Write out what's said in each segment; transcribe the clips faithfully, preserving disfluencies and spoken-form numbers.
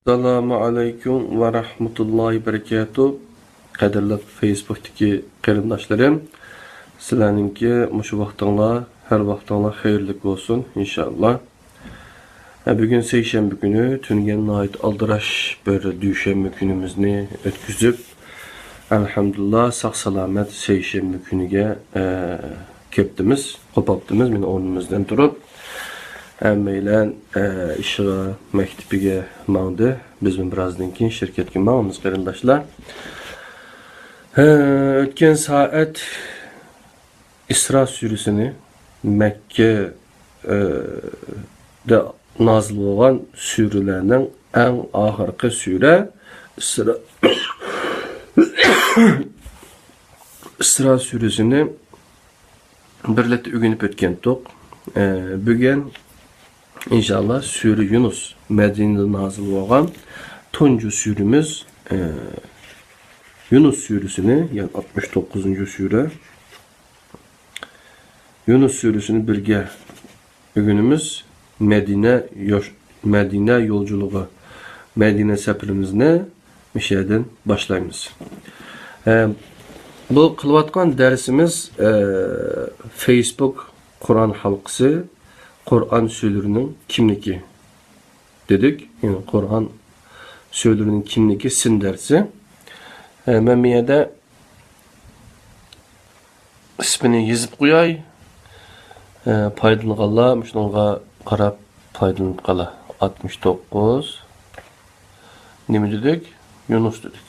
ئەسسالامۇ ئەلەيكۇم ۋە رەھمەتۇللاھى بەرىكاتۇھ. قەدىرلىك فېيسبۇكتىكى قېرىنداشلىرىم، سىلەرنىڭكى مۇشۇ ۋاقتىڭلار، ھەر ۋاقتىڭلار خەيرلىك بولسۇن، ئىنشائاللا. ھە، بۈگۈن سەيشەنبە كۈنى، تۈنۈگۈن ناھايىتى ئالدىراش بىر دۈشەنبە كۈنىمىزنى ئۆتكۈزۈپ، ئەلھەمدۇلىللا، ساق-سالامەت سەيشەنبە كۈنىگە، ئە، كەپتىمىز، قوپاپتىمىز، مانا ئورنىمىزدىن تۇرۇپ. ھەممەيلەن، ئە، ئىشىغا، مەكتىپىگە ماڭدى. بىزمۇ بىرازدىن كېيىن شىركەتكە ماڭىمىز، قېرىنداشلار. ھە، ئۆتكەن سائەت ئىسرا سۈرىسىنى، مەككە، ئە، دە نازىل بولغان سۈرىلەرنىڭ ئەڭ ئاخىرقى سۈرە ئىسرا، ئىسرا سۈرىسىنى بىرلەتتە ئۆگىنىپ ئۆتكەنتۇق. ئە، بۈگۈن، ئىنشائاللا، سۈرە يۇنۇس، مەدىنىدە نازىل بولغان تۇنجى سۈرىمىز، ئە، يۇنۇس سۈرىسىنى، يەنى ئاتمىش توققۇزىنچى سۈرە، يۇنۇس سۈرىسىنى بىرگە ئۆگىنىمىز. مەدىنە يوش-، مەدىنە يولچىلىقى، مەدىنە سەپىرىمىزنى مۇشۇ يەردىن باشلايمىز. ئە، بۇ قىلىۋاتقان دەرسىمىز، ئە، فېيسبۇك قۇرئان ھالقىسى، قۇرئان سۈرىلىرىنىڭ كىملىكى دېدۇق. يەنى قۇرئان سۈرىلىرىنىڭ كىملىكى سىن دەرسى. ئە، مەن بۇ يەردە ئىسمىنى يېزىپ قوياي. ئە، پايدىلىنىدىغانلار مۇشۇنىڭغا قاراپ پايدىلىنىپ قالا. ئاتمىش توققۇز. نېمە دېدۇق؟ يۇنۇس دېدۇق.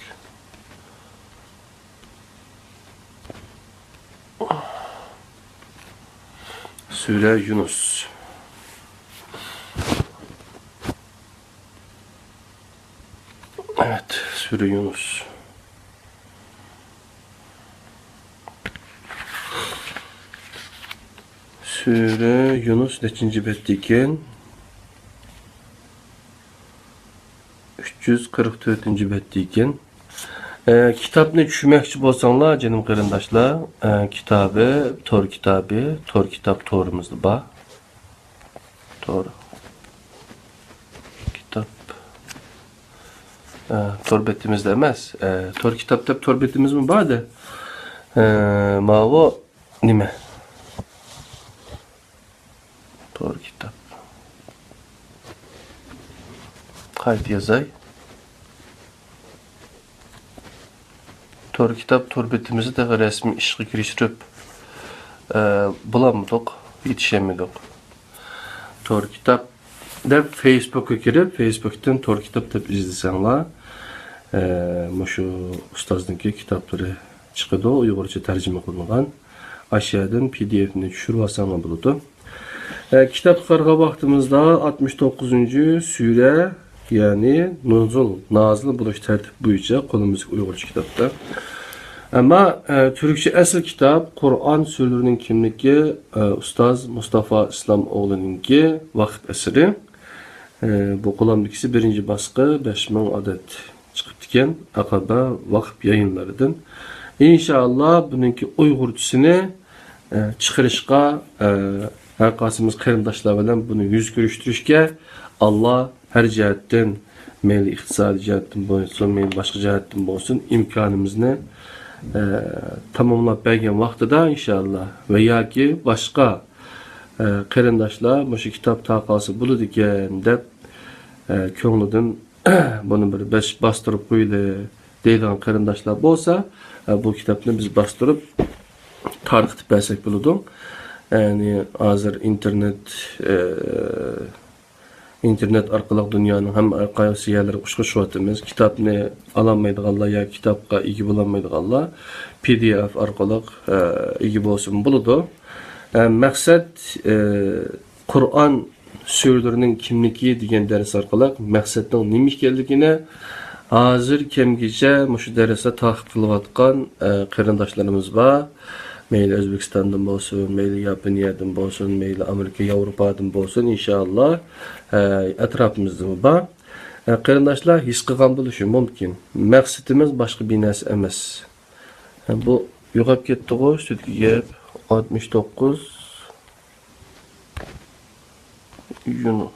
سۈرە يۇنۇس. ئەۋەت، سۈرە يۇنۇس. سۈرە يۇنۇس نەچچىنچى بەتتە ئىكەن؟ ئۈچ يۈز قىرىق تۆتىنچى بەتتە ئىكەن. ئە، كىتابنى چۈشۈرمەكچى بولساڭلار، جېنىم قېرىنداشلار، ئە، كىتابى، تور كىتابى، تور كىتاب تورىمىزدا بار. تور كىتاب. ئە، تور بېتىمىزدە ئەمەس. ئە، تور كىتاب دەپ تور بېتىمىزمۇ بار-دە. ئە، ماۋۇ نېمە؟ تور كىتاب. قايتا يازاي. تور كىتاب تور بېتىمىزنى تېخى رەسمىي ئىشقا كىرىشتۈرۈپ، ئە، بولالمىدۇق، يېتىشەلمىدۇق. تور كىتاب دەپ فېيسبۇكقا كىرىپ، فېيسبۇكتىن تور كىتاب دەپ ئىزدىسەڭلار، ئە، مۇشۇ ئۇستازنىڭكى كىتابلىرى چىقىدۇ، ئۇيغۇرچە تەرجىمە قىلىنغان. ئاشۇ يەردىن پى دى ئېفنى چۈشۈرۈۋالساڭلار بولىدۇ. ئە، كىتابقا قارىغان ۋاقتىمىزدا ئاتمىش توققۇزىنچى سۈرە، يەنى نۇزۇل، نازىل بولۇش تەرتىپى بويىچە قولىمىزدىكى ئۇيغۇرچە كىتابتا. ئەمما، ئە، تۈركچە ئەسلى كىتاب قۇرئان سۈرىلىرىنىڭ كىملىكى، ئە، ئۇستاز مۇستافا ئىسلام ئوغلىنىڭكى ۋاقىپ ئەسىرى. ئە، بۇ قولۇمدىكىسى بىرىنچى باسقى، بەش مىڭ ئادەت چىقىپتىكەن، ئاقابە ۋاقىپ يايىنلىرىدىن. ئىنشائاللا، بۇنىڭكى ئۇيغۇرچىسىنى، ئە، چىقىرىشقا، ئە، ھەر قايسىمىز قېرىنداشلار بىلەن بۇنى يۈز كۆرۈشتۈرۈشكە ئاللا ھەر جەھەتتىن، مەيلى ئىقتىسادىي جەھەتتىن بولسۇن، مەيلى باشقا جەھەتتىن بولسۇن، ئىمكانىمىزنى، ئە، تاماملاپ بەرگەن ۋاقتىدا، ئىنشائاللا، ۋە ياكى باشقا، ئە، قېرىنداشلار مۇشۇ كىتاب تارقالسا بولىدىكەن دەپ، ئە، كۆڭلىدىن بۇنى بىر بەش باستۇرۇپ قويىلى دەيدىغان قېرىنداشلار بولسا، ئە، بۇ كىتابنى بىز باستۇرۇپ تارقىتىپ بەرسەك بولىدۇ. يەنى ھازىر ئىنتېرنېت، ئە، ئىنتېرنېت ئارقىلىق دۇنيانىڭ ھەممە ھەر قايسى يەرلىرىگە ئۇچقا چۈشۈۋاتىمىز. كىتابنى ئالالمايدىغانلار ياكى كىتابقا ئىگە بولالمايدىغانلار پى دى ئېف ئارقىلىق، ئە، ئىگە بولسىمۇ بولىدۇ. ئە، مەقسەت، ئە، قۇرئان سۈرىلىرىنىڭ كىملىكى دېگەن دەرس ئارقىلىق مەقسەتنىڭ نېمە ئىكەنلىكىنى ھازىر كەمگىچە مۇشۇ دەرسلەر تەقىب قىلىۋاتقان، ئە، قېرىنداشلىرىمىز بار. مەيلى ئۆزبېكىستاندىن بولسۇن، مەيلى ياپونىيەدىن بولسۇن، مەيلى ئامېرىكا، ياۋروپادىن بولسۇن، ئىنشائاللا، ئە، ئەتراپىمىزدىمۇ بار. ئە، قېرىنداشلار ھېس قىلغان بولۇشى مۇمكىن. مەقسىتىمىز باشقا بىر نەرسە ئەمەس. ئە، بۇ يوقاپ كەتتىغۇ، سۈتكە گەپ. ئاتمىش توققۇز. يۇنۇ.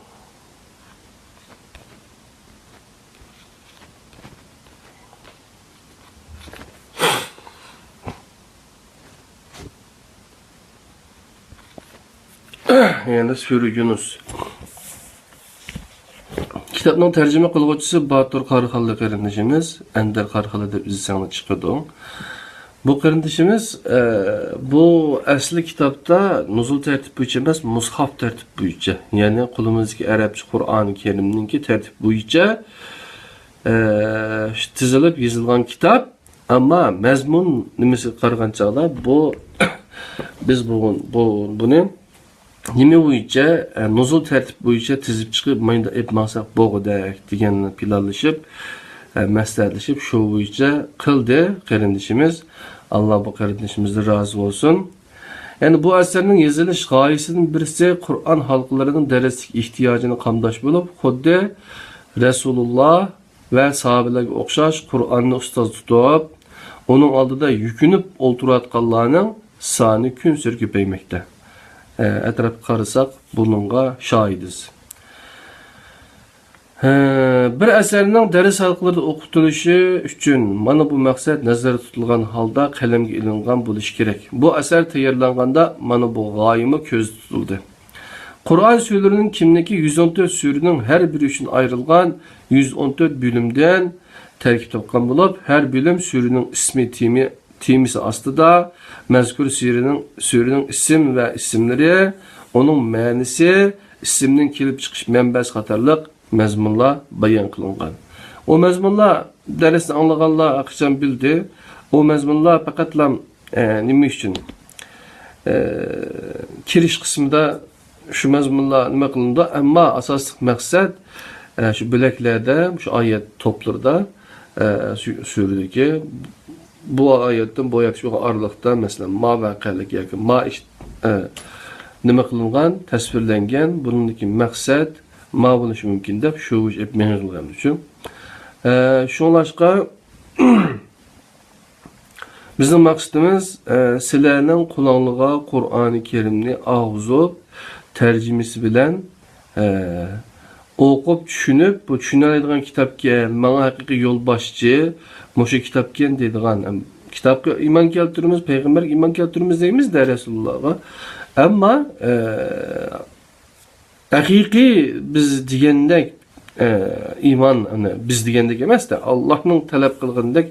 يەنى سۈرە يۇنۇس. كىتابنىڭ تەرجىمە قىلغۇچىسى باتۇر قاراخانلىق قېرىندىشىمىز، ئەندەر قاراخانلىق دەپ ئىزدىسەڭلار چىقىدۇ. بۇ قېرىندىشىمىز، ئە، بۇ ئەسلى كىتابتا نۇزۇل تەرتىپ بويىچە ئەمەس، مۇسھاف تەرتىپ بويىچە، يەنى قولىمىزدىكى ئەرەبچە قۇرئانى كەرىمنىڭكى تەرتىپ بويىچە، ئە، تىزىلىپ يېزىلغان كىتاب. ئەمما مەزمۇن نېمىسىگە قارىغان چاغدا بۇ، بىز بۇ، بۇ، بۇنى نېمە بويىچە، ئە، نۇزۇل تەرتىپ بويىچە تىزىپ چىقىپ، مايدا ئېلىپ ماڭساق بولغۇدەك دېگەننى پىلانلىشىپ، ئە، مەسلىھەتلىشىپ، شۇ بويىچە قىلدى قېرىندىشىمىز. ئاللا بۇ قېرىندىشىمىزدىن رازى بولسۇن. يەنى بۇ ئەسەرنىڭ يېزىلىش غايىسىدىن بىرسى قۇرئان ھالقىلىرىنىڭ دەرسلىك ئېھتىياجىنى قامداش بولۇپ، خۇددى رەسۇلۇللا ۋە ساھابىلەرگە ئوخشاش قۇرئاننى ئۇستاز تۇتۇپ، ئۇنىڭ ئالدىدا يۈكۈنۈپ ئولتۇرۇۋاتقانلارنىڭ سانى كۈنسېرى كۆپەيمەكتە. ئە، ئەتراپقا قارىساق، بۇنىڭغا شاھىدىز. ھە، بىر ئەسەرنىڭ دەرس ھالقىلىرىدا ئوقۇتۇلۇشى ئۈچۈن مانا بۇ مەقسەت نەزەردە تۇتۇلغان ھالدا قەلەمگە ئېلىنغان بولۇشى كېرەك. بۇ ئەسەر تەييارلانغاندا مانا بۇ غايىمۇ كۆزدە تۇتۇلدى. قۇرئان سۈرىلىرىنىڭ كىملىكى يۈز ئون تۆت سۈرىنىڭ ھەر بىرى ئۈچۈن ئايرىلغان يۈز ئون تۆت بۆلۈمدىن تەركىب تاپقان بولۇپ، ھەر بۆلۈم سۈرىنىڭ ئىسمى، تېمى، تېمىسى ئاستىدا مەزكۇر سۈرىنىڭ، سۈرىنىڭ ئىسىم ۋە ئىسىملىرى، ئۇنىڭ مەنىسى، ئىسىمنىڭ كېلىپ چىقىش مەنبەسى قاتارلىق مەزمۇنلار بايان قىلىنغان. ئۇ مەزمۇنلار دەرسنى ئاڭلىغانلار ھەرقاچان بىلدى. ئۇ مەزمۇنلار پەقەتلا، ئە، نېمە ئۈچۈن؟ ئە، كىرىش قىسمىدا شۇ مەزمۇنلار نېمە قىلىنىدۇ، ئەمما ئاساسلىق مەقسەت، ئە، شۇ بۆلەكلەردە، شۇ ئايەت توپلىرىدا، ئە، سۈ-، سۈرىدىكى بۇ ئايەتتىن بۇ ئايەتكىچە بولغان ئارىلىقتا، مەسىلەن، ما ۋەقەلىك ياكى ما ئىش، ئە، نېمە قىلىنغان، تەسۋىرلەنگەن، بۇنىڭدىكى مەقسەت ما بولۇشى مۇمكىن دەپ شۇ ئېلىپ مېڭىلغان ئۈچۈن. ئە، شۇڭلاشقا، بىزنىڭ مەقسىتىمىز، ئە، سىلەرنىڭ قۇلاقلىرىغا قۇرئانى كەرىمنى ئاغزۇپ، تەرجىمىسى بىلەن، ئە، ئوقۇپ چۈشىنىپ، بۇ چۈشىنەلەيدىغان كىتابكەن، ماڭا ھەقىقىي يولباشچى مۇشۇ كىتابكەن دەيدىغان، ئەم، كىتابقا ئىمان كەلتۈرىمىز، پەيغەمبەرگە ئىمان كەلتۈرىمىز دەيمىز-دە رەسۇلۇللاغا. ئەمما، ئە، ھەقىقىي بىز دېگەندەك، ئە، ئىمان، ئەنە، بىز دېگەندەك ئەمەس-دە، ئاللاھنىڭ تەلەپ قىلغىنىدەك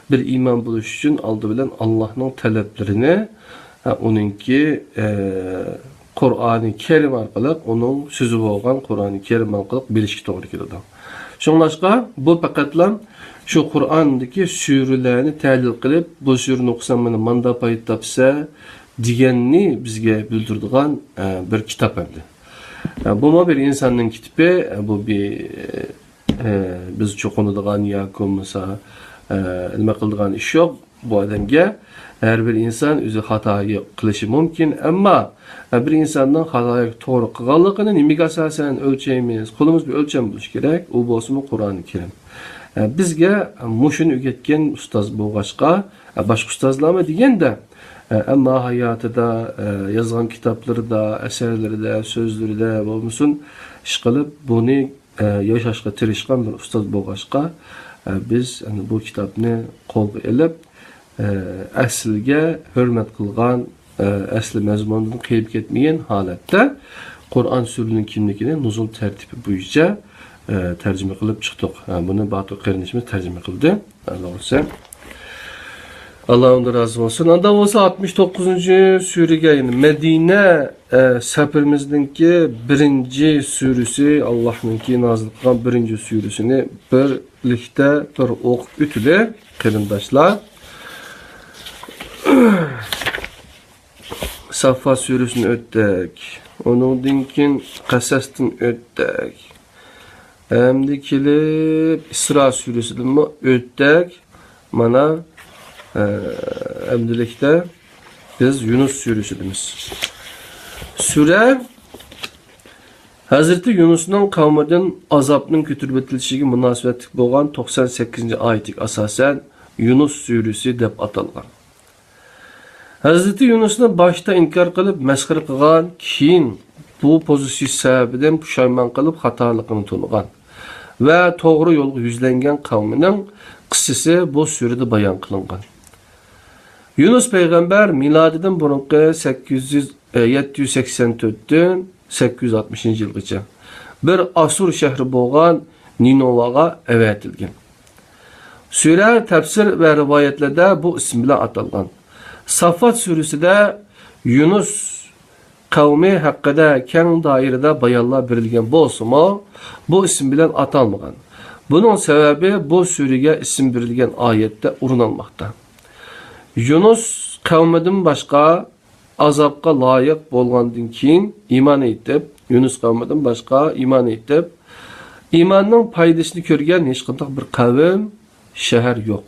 بىر ئىمان بولۇش ئۈچۈن ئالدى بىلەن ئاللاھنىڭ تەلەپلىرىنى، ھە، ئۇنىڭكى، ئە، قۇرئانى كەرىم ئارقىلىق، ئۇنىڭ سۆزى بولغان قۇرئانى كەرىم ئارقىلىق بىلىشكە توغرا كېلىدۇ. شۇڭلاشقا بۇ پەقەتلا شۇ قۇرئاندىكى سۈرىلەرنى تەھلىل قىلىپ، بۇ سۈرىنى ئوقۇسام مانا ماندا پايدا تاپىسەن دېگەننى بىزگە بىلدۈرىدىغان، ئە، بىر كىتاب ئەمدى. ئە، بۇمۇ بىر ئىنساننىڭ كىتابى، ئە، بۇ بىر، ئە، بىز چوقۇنىدىغان ياكى بولمىسا، ئە، نېمە قىلىدىغان ئىش يوق. بۇ ئادەمگە ھەر بىر ئىنسان ئۆزى خاتا قىلىشى مۇمكىن، ئەمما، ئە، بىر ئىنساننىڭ خاتا ياكى توغرا قىلغانلىقىنى نېمىگە ئاساسەن ئۆلچەيمىز؟ قولىمىزدا بىر ئۆلچەم بولۇشى كېرەك، ئۇ بولسىمۇ قۇرئانى كەرىم. ئە، بىزگە مۇشۇنى ئۆگەتكەن ئۇستاز بولغاچقا، ئە، باشقا ئۇستازلارمۇ دېگەندە، ئە، ئەمما ھاياتىدا، ئە، يازغان كىتابلىرىدا، ئەسەرلىرىدە، سۆزلىرىدە بولمىسۇن، ئىشقىلىپ بۇنى، ئە، ياشاشقا تىرىشقان بىر ئۇستاز بولغاچقا، ئە، بىز، ئەنە، بۇ كىتابنى قولغا ئېلىپ، ئە، ئەسلىگە ھۆرمەت قىلغان، ئە، ئەسلى مەزمۇنىدىن قېيىپ كەتمىگەن ھالەتتە قۇرئان سۈرىنىڭ كىملىكىنى نۇزۇل تەرتىپى بويىچە، ئە، تەرجىمە قىلىپ چىقتۇق. ئە، بۇنى باتۇر قېرىندىشىمىز تەرجىمە قىلدى. ئە، توغرىسى. ئاللا ئۇنىڭدىن رازى بولسۇن. ئاندا بولسا ئاتمىش توققۇزىنچى سۈرىگە، يەنى مەدىنە، ئە، سەپىرىمىزنىڭكى بىرىنچى سۈرىسى، ئاللانىڭكى نازىل قىلغان بىرىنچى سۈرىسىنى بىرلىكتە بىر ئوقۇپ ئۆتىلى، قېرىنداشلار. ساففات سۈرىسىنى ئۆتتۇق. ئۇنىڭدىن كېيىن قەسەستىن ئۆتتۇق. ئەمدى كېلىپ ئىسرا سۈرىسىدىنمۇ ئۆتتۇق. مانا، ئە، ئەمدىلىكتە بىز يۇنۇس سۈرىسىدىمىز. سۈرە ھەزرىتى يۇنۇسنىڭ قەۋمىدىن ئازابنىڭ كۆتۈرۈۋېتىلىشىگە مۇناسىۋەتلىك بولغان توقسان سەككىزىنچى ئايىتىگە ئاساسەن يۇنۇس سۈرىسى دەپ ئاتالغان. ھەزرىتى يۇنۇسنى باشتا ئىنكار قىلىپ مەسخىرە قىلغان، كېيىن بۇ پوزىتسىيىسى سەۋەبىدىن پۇشايمان قىلىپ خاتالىقىنى تونۇغان ۋە توغرا يولغا يۈزلەنگەن قەۋمىنىڭ قىسسىسى بۇ سۈرىدە بايان قىلىنغان. يۇنۇس پەيغەمبەر مىلادىدىن بۇرۇنقى سەككىز يۈز يەتتە يۈز سەكسەن تۆتتىن سەككىز يۈز ئاتمىشىنچى يىلغىچە بىر ئاسۇر شەھىرى بولغان نىنوۋاغا ئەۋەتىلگەن. سۈرە تەپسىر ۋە رىۋايەتلەردە بۇ ئىسىم بىلەن ئاتالغان. ساففات سۈرىسىدە يۇنۇس قەۋمى ھەققىدە كەڭ دائىرىدە بايانلار بېرىلگەن بولسىمۇ، بۇ ئىسىم بىلەن ئاتالمىغان. بۇنىڭ سەۋەبى بۇ سۈرىگە ئىسىم بېرىلگەن ئايەتتە ئورۇن ئالماقتا. يۇنۇس قەۋمىدىن باشقا ئازابقا لايىق بولغاندىن كېيىن ئىمان ئېيتىپ، يۇنۇس قەۋمىدىن باشقا ئىمان ئېيتىپ، ئىماننىڭ پايدىسىنى كۆرگەن ھېچقانداق بىر قەۋم، شەھەر يوق.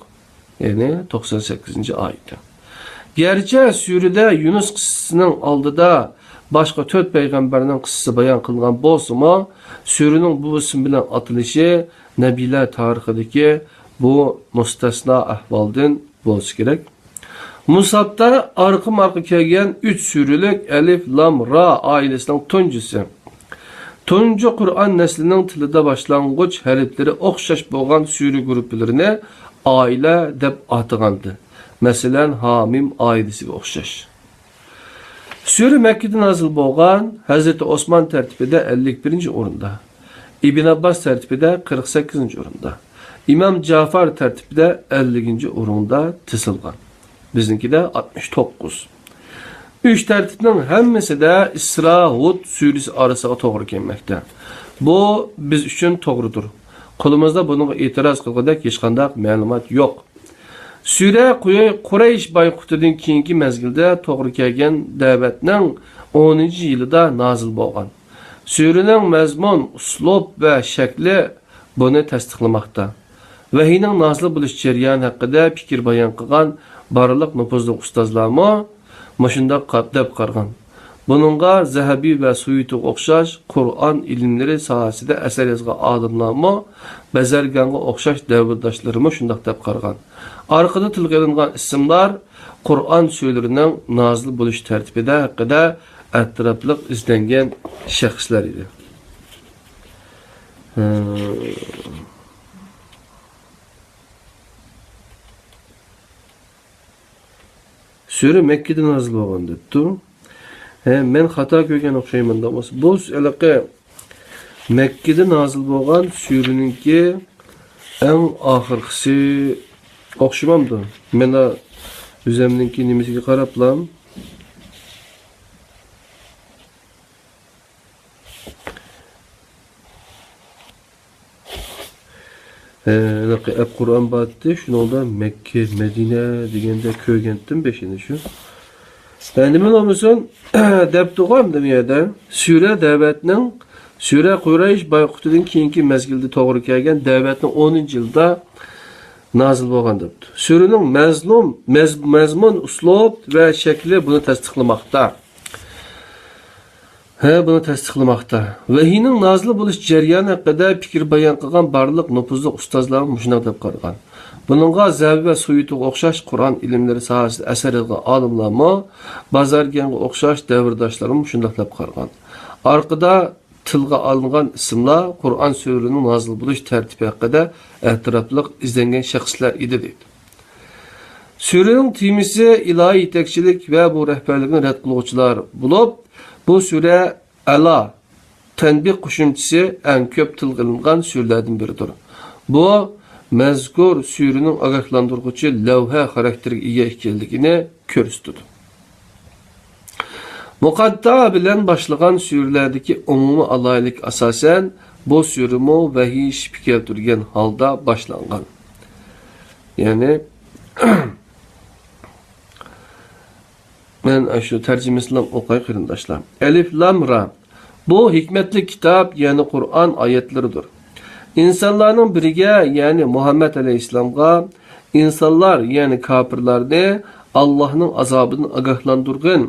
يەنى توقسان سەككىزىنچى ئايىتى. گەرچە سۈرىدە يۇنۇس قىسسىسىنىڭ ئالدىدا باشقا تۆت پەيغەمبەرنىڭ قىسسىسى بايان قىلىنغان بولسىمۇ، سۈرىنىڭ بۇ ئىسىم بىلەن ئاتىلىشى نەبىيلەر تارىخىدىكى بۇ مۇستەسنا ئەھۋالدىن بولسا كېرەك. مۇسھاپتا ئارقىمۇ ئارقا كەلگەن ئۈچ سۈرىلىك ئەلىف، لام، را ئائىلىسىنىڭ تۇنجىسى. تۇنجى قۇرئان نەسلىنىڭ تىلىدا باشلانغۇچ ھەرپلىرى ئوخشاش بولغان سۈرە گۇرۇپپىلىرىنى ئائىلە دەپ ئاتىغانىدى. مەسىلەن، ھامىم ئائىلىسىگە ئوخشاش. سۈرە مەككىدە نازىل بولغان، ھەزرىتى ئوسمان تەرتىپىدە ئەللىك بىرىنچى ئورۇندا، ئىبن ئابباس تەرتىپىدە قىرىق سەككىزىنچى ئورۇندا، ئىمام جافار تەرتىپىدە ئەللىكىنچى ئورۇندا تىزىلغان. بىزنىڭكىدە ئاتمىش توققۇز. ئۈچ تەرتىپنىڭ ھەممىسىدە ئىسرا، ھۇد سۈرىسى ئارىسىغا توغرا كەلمەكتە. بۇ بىز ئۈچۈن توغرىدۇر. قولىمىزدا بۇنىڭغا ئېتىراز قىلغۇدەك ھېچقانداق مەلۇمات يوق. سۈرە قۇياي-، قۇرەيش بايقۇتىدىن كېيىنكى مەزگىلدە توغرا كەلگەن دەۋەتنىڭ ئونىنچى يىلىدا نازىل بولغان. سۈرىنىڭ مەزمۇن، ئۇسلۇب ۋە شەكلى بۇنى تەستىقلىماقتا. ۋەھىينىڭ نازىل بولۇش جەريانى ھەققىدە پىكىر بايان قىلغان بارلىق نوپۇزلۇق ئۇستازلارمۇ مۇشۇنداق قا-، دەپ قارىغان. بۇنىڭغا زەھەبى ۋە سۇيۇتىغا ئوخشاش قۇرئان ئىلىملىرى ساھەسىدە ئەسەر يازغان ئالىملارمۇ، بازارگانغا ئوخشاش دەۋرداشلىرىمۇ شۇنداق دەپ قارىغان. ئارقىدا تىلغا ئېلىنغان ئىسىملار قۇرئان سۈرىلىرىنىڭ نازىل بولۇش تەرتىپىدە ھەققىدە ئەتراپلىق ئىزدەنگەن شەخسلەر ئىدى. ھە. سۈرە مەككىدە نازىل بولغان دەپتۇ. ھە، مەن خاتا كۆرگەن ئوخشايمەن، دەپ بولسا. بۇ ھېلىقى مەككىدە نازىل بولغان سۈرىنىڭكى ئەڭ ئاخىرقىسى ئوخشىمامدۇ؟ مەن ئۆزۈمنىڭكى نېمىسىگە قاراپلا. ھە، ھېلىقى ئەپ قۇرئان بارتتى، شۇنىڭدا مەككە، مەدىنە دېگەندە كۆرگەنتىم بېشىنى شۇ. ھە، نېمە بولمىسۇن، دەپتۇغۇ ئەمدى بۇ يەردە. سۈرە دەۋەتنىڭ، سۈرە قۇرەيش بايقۇتىدىن كېيىنكى مەزگىلدە توغرا كەلگەن دەۋەتنىڭ ئونىنچى يىلىدا نازىل بولغان دەپتۇ. سۈرىنىڭ مەزلۇم، مەز-، مەزمۇن، ئۇسلۇب ۋە شەكلى بۇنى تەستىقلىماقتا. ھە، بۇنى تەستىقلىماقتا. ۋەھىينىڭ نازىل بولۇش جەريانى ھەققىدە پىكىر بايان قىلغان بارلىق نوپۇزلۇق ئۇستازلار مۇشۇنداق دەپ قارىغان. بۇنىڭغا زەھەبى ۋە سۇيۇتىغا ئوخشاش قۇرئان ئىلىملىرى ساھەسىدە ئەسەر يازغان ئالىملارمۇ، بازارگەنگە ئوخشاش دەۋرداشلارمۇ مۇشۇنداق دەپ قارىغان. ئارقىدا تىلغا ئالىنغان ئىسىملار قۇرئان سۈرىلىرىنىڭ نازىل بولۇش تەرتىپى ھەققىدە ئەتراپلىق ئىزدەنگەن شەخسلەر ئىدى، دەيدۇ. سۈرىنىڭ تېمىسى ئىلاھىي يېتەكچىلىك ۋە بۇ رەھبەرلىكنى رەت قىلغۇچىلار بولۇپ، بۇ سۈرە ئەلا، تەنبىھ قوشۇمچىسى ئەڭ كۆپ تىلغا ئېلىنغان سۈرىلەردىن بىرىدۇر. بۇ مەزكۇر سۈرىنىڭ ئاگاھلاندۇرغۇچى لەۋھە خاراكتېرىگە ئىگە ئىكەنلىكىنى كۆرسىتىدۇ. مۇقەتتا بىلەن باشلىغان سۈرىلەردىكى ئومۇمىي ئالاھىدىلىك ئاساسەن، بۇ سۈرىمۇ ۋەھىي شىپى كەلتۈرگەن ھالدا باشلانغان. يەنى، مەن ئاشۇ تەرجىمىسىنى ئوقۇي، قېرىنداشلار. ئەلىف لام را. بۇ ھېكمەتلىك كىتاب، يەنى قۇرئان ئايەتلىرىدۇر. ئىنسانلارنىڭ بىرىگە، يەنى مۇھەممەد ئەلەيھىسسالامغا، ئىنسانلار، يەنى كاپىرلارنى ئاللاھنىڭ ئازابىدىن ئاگاھلاندۇرغىن،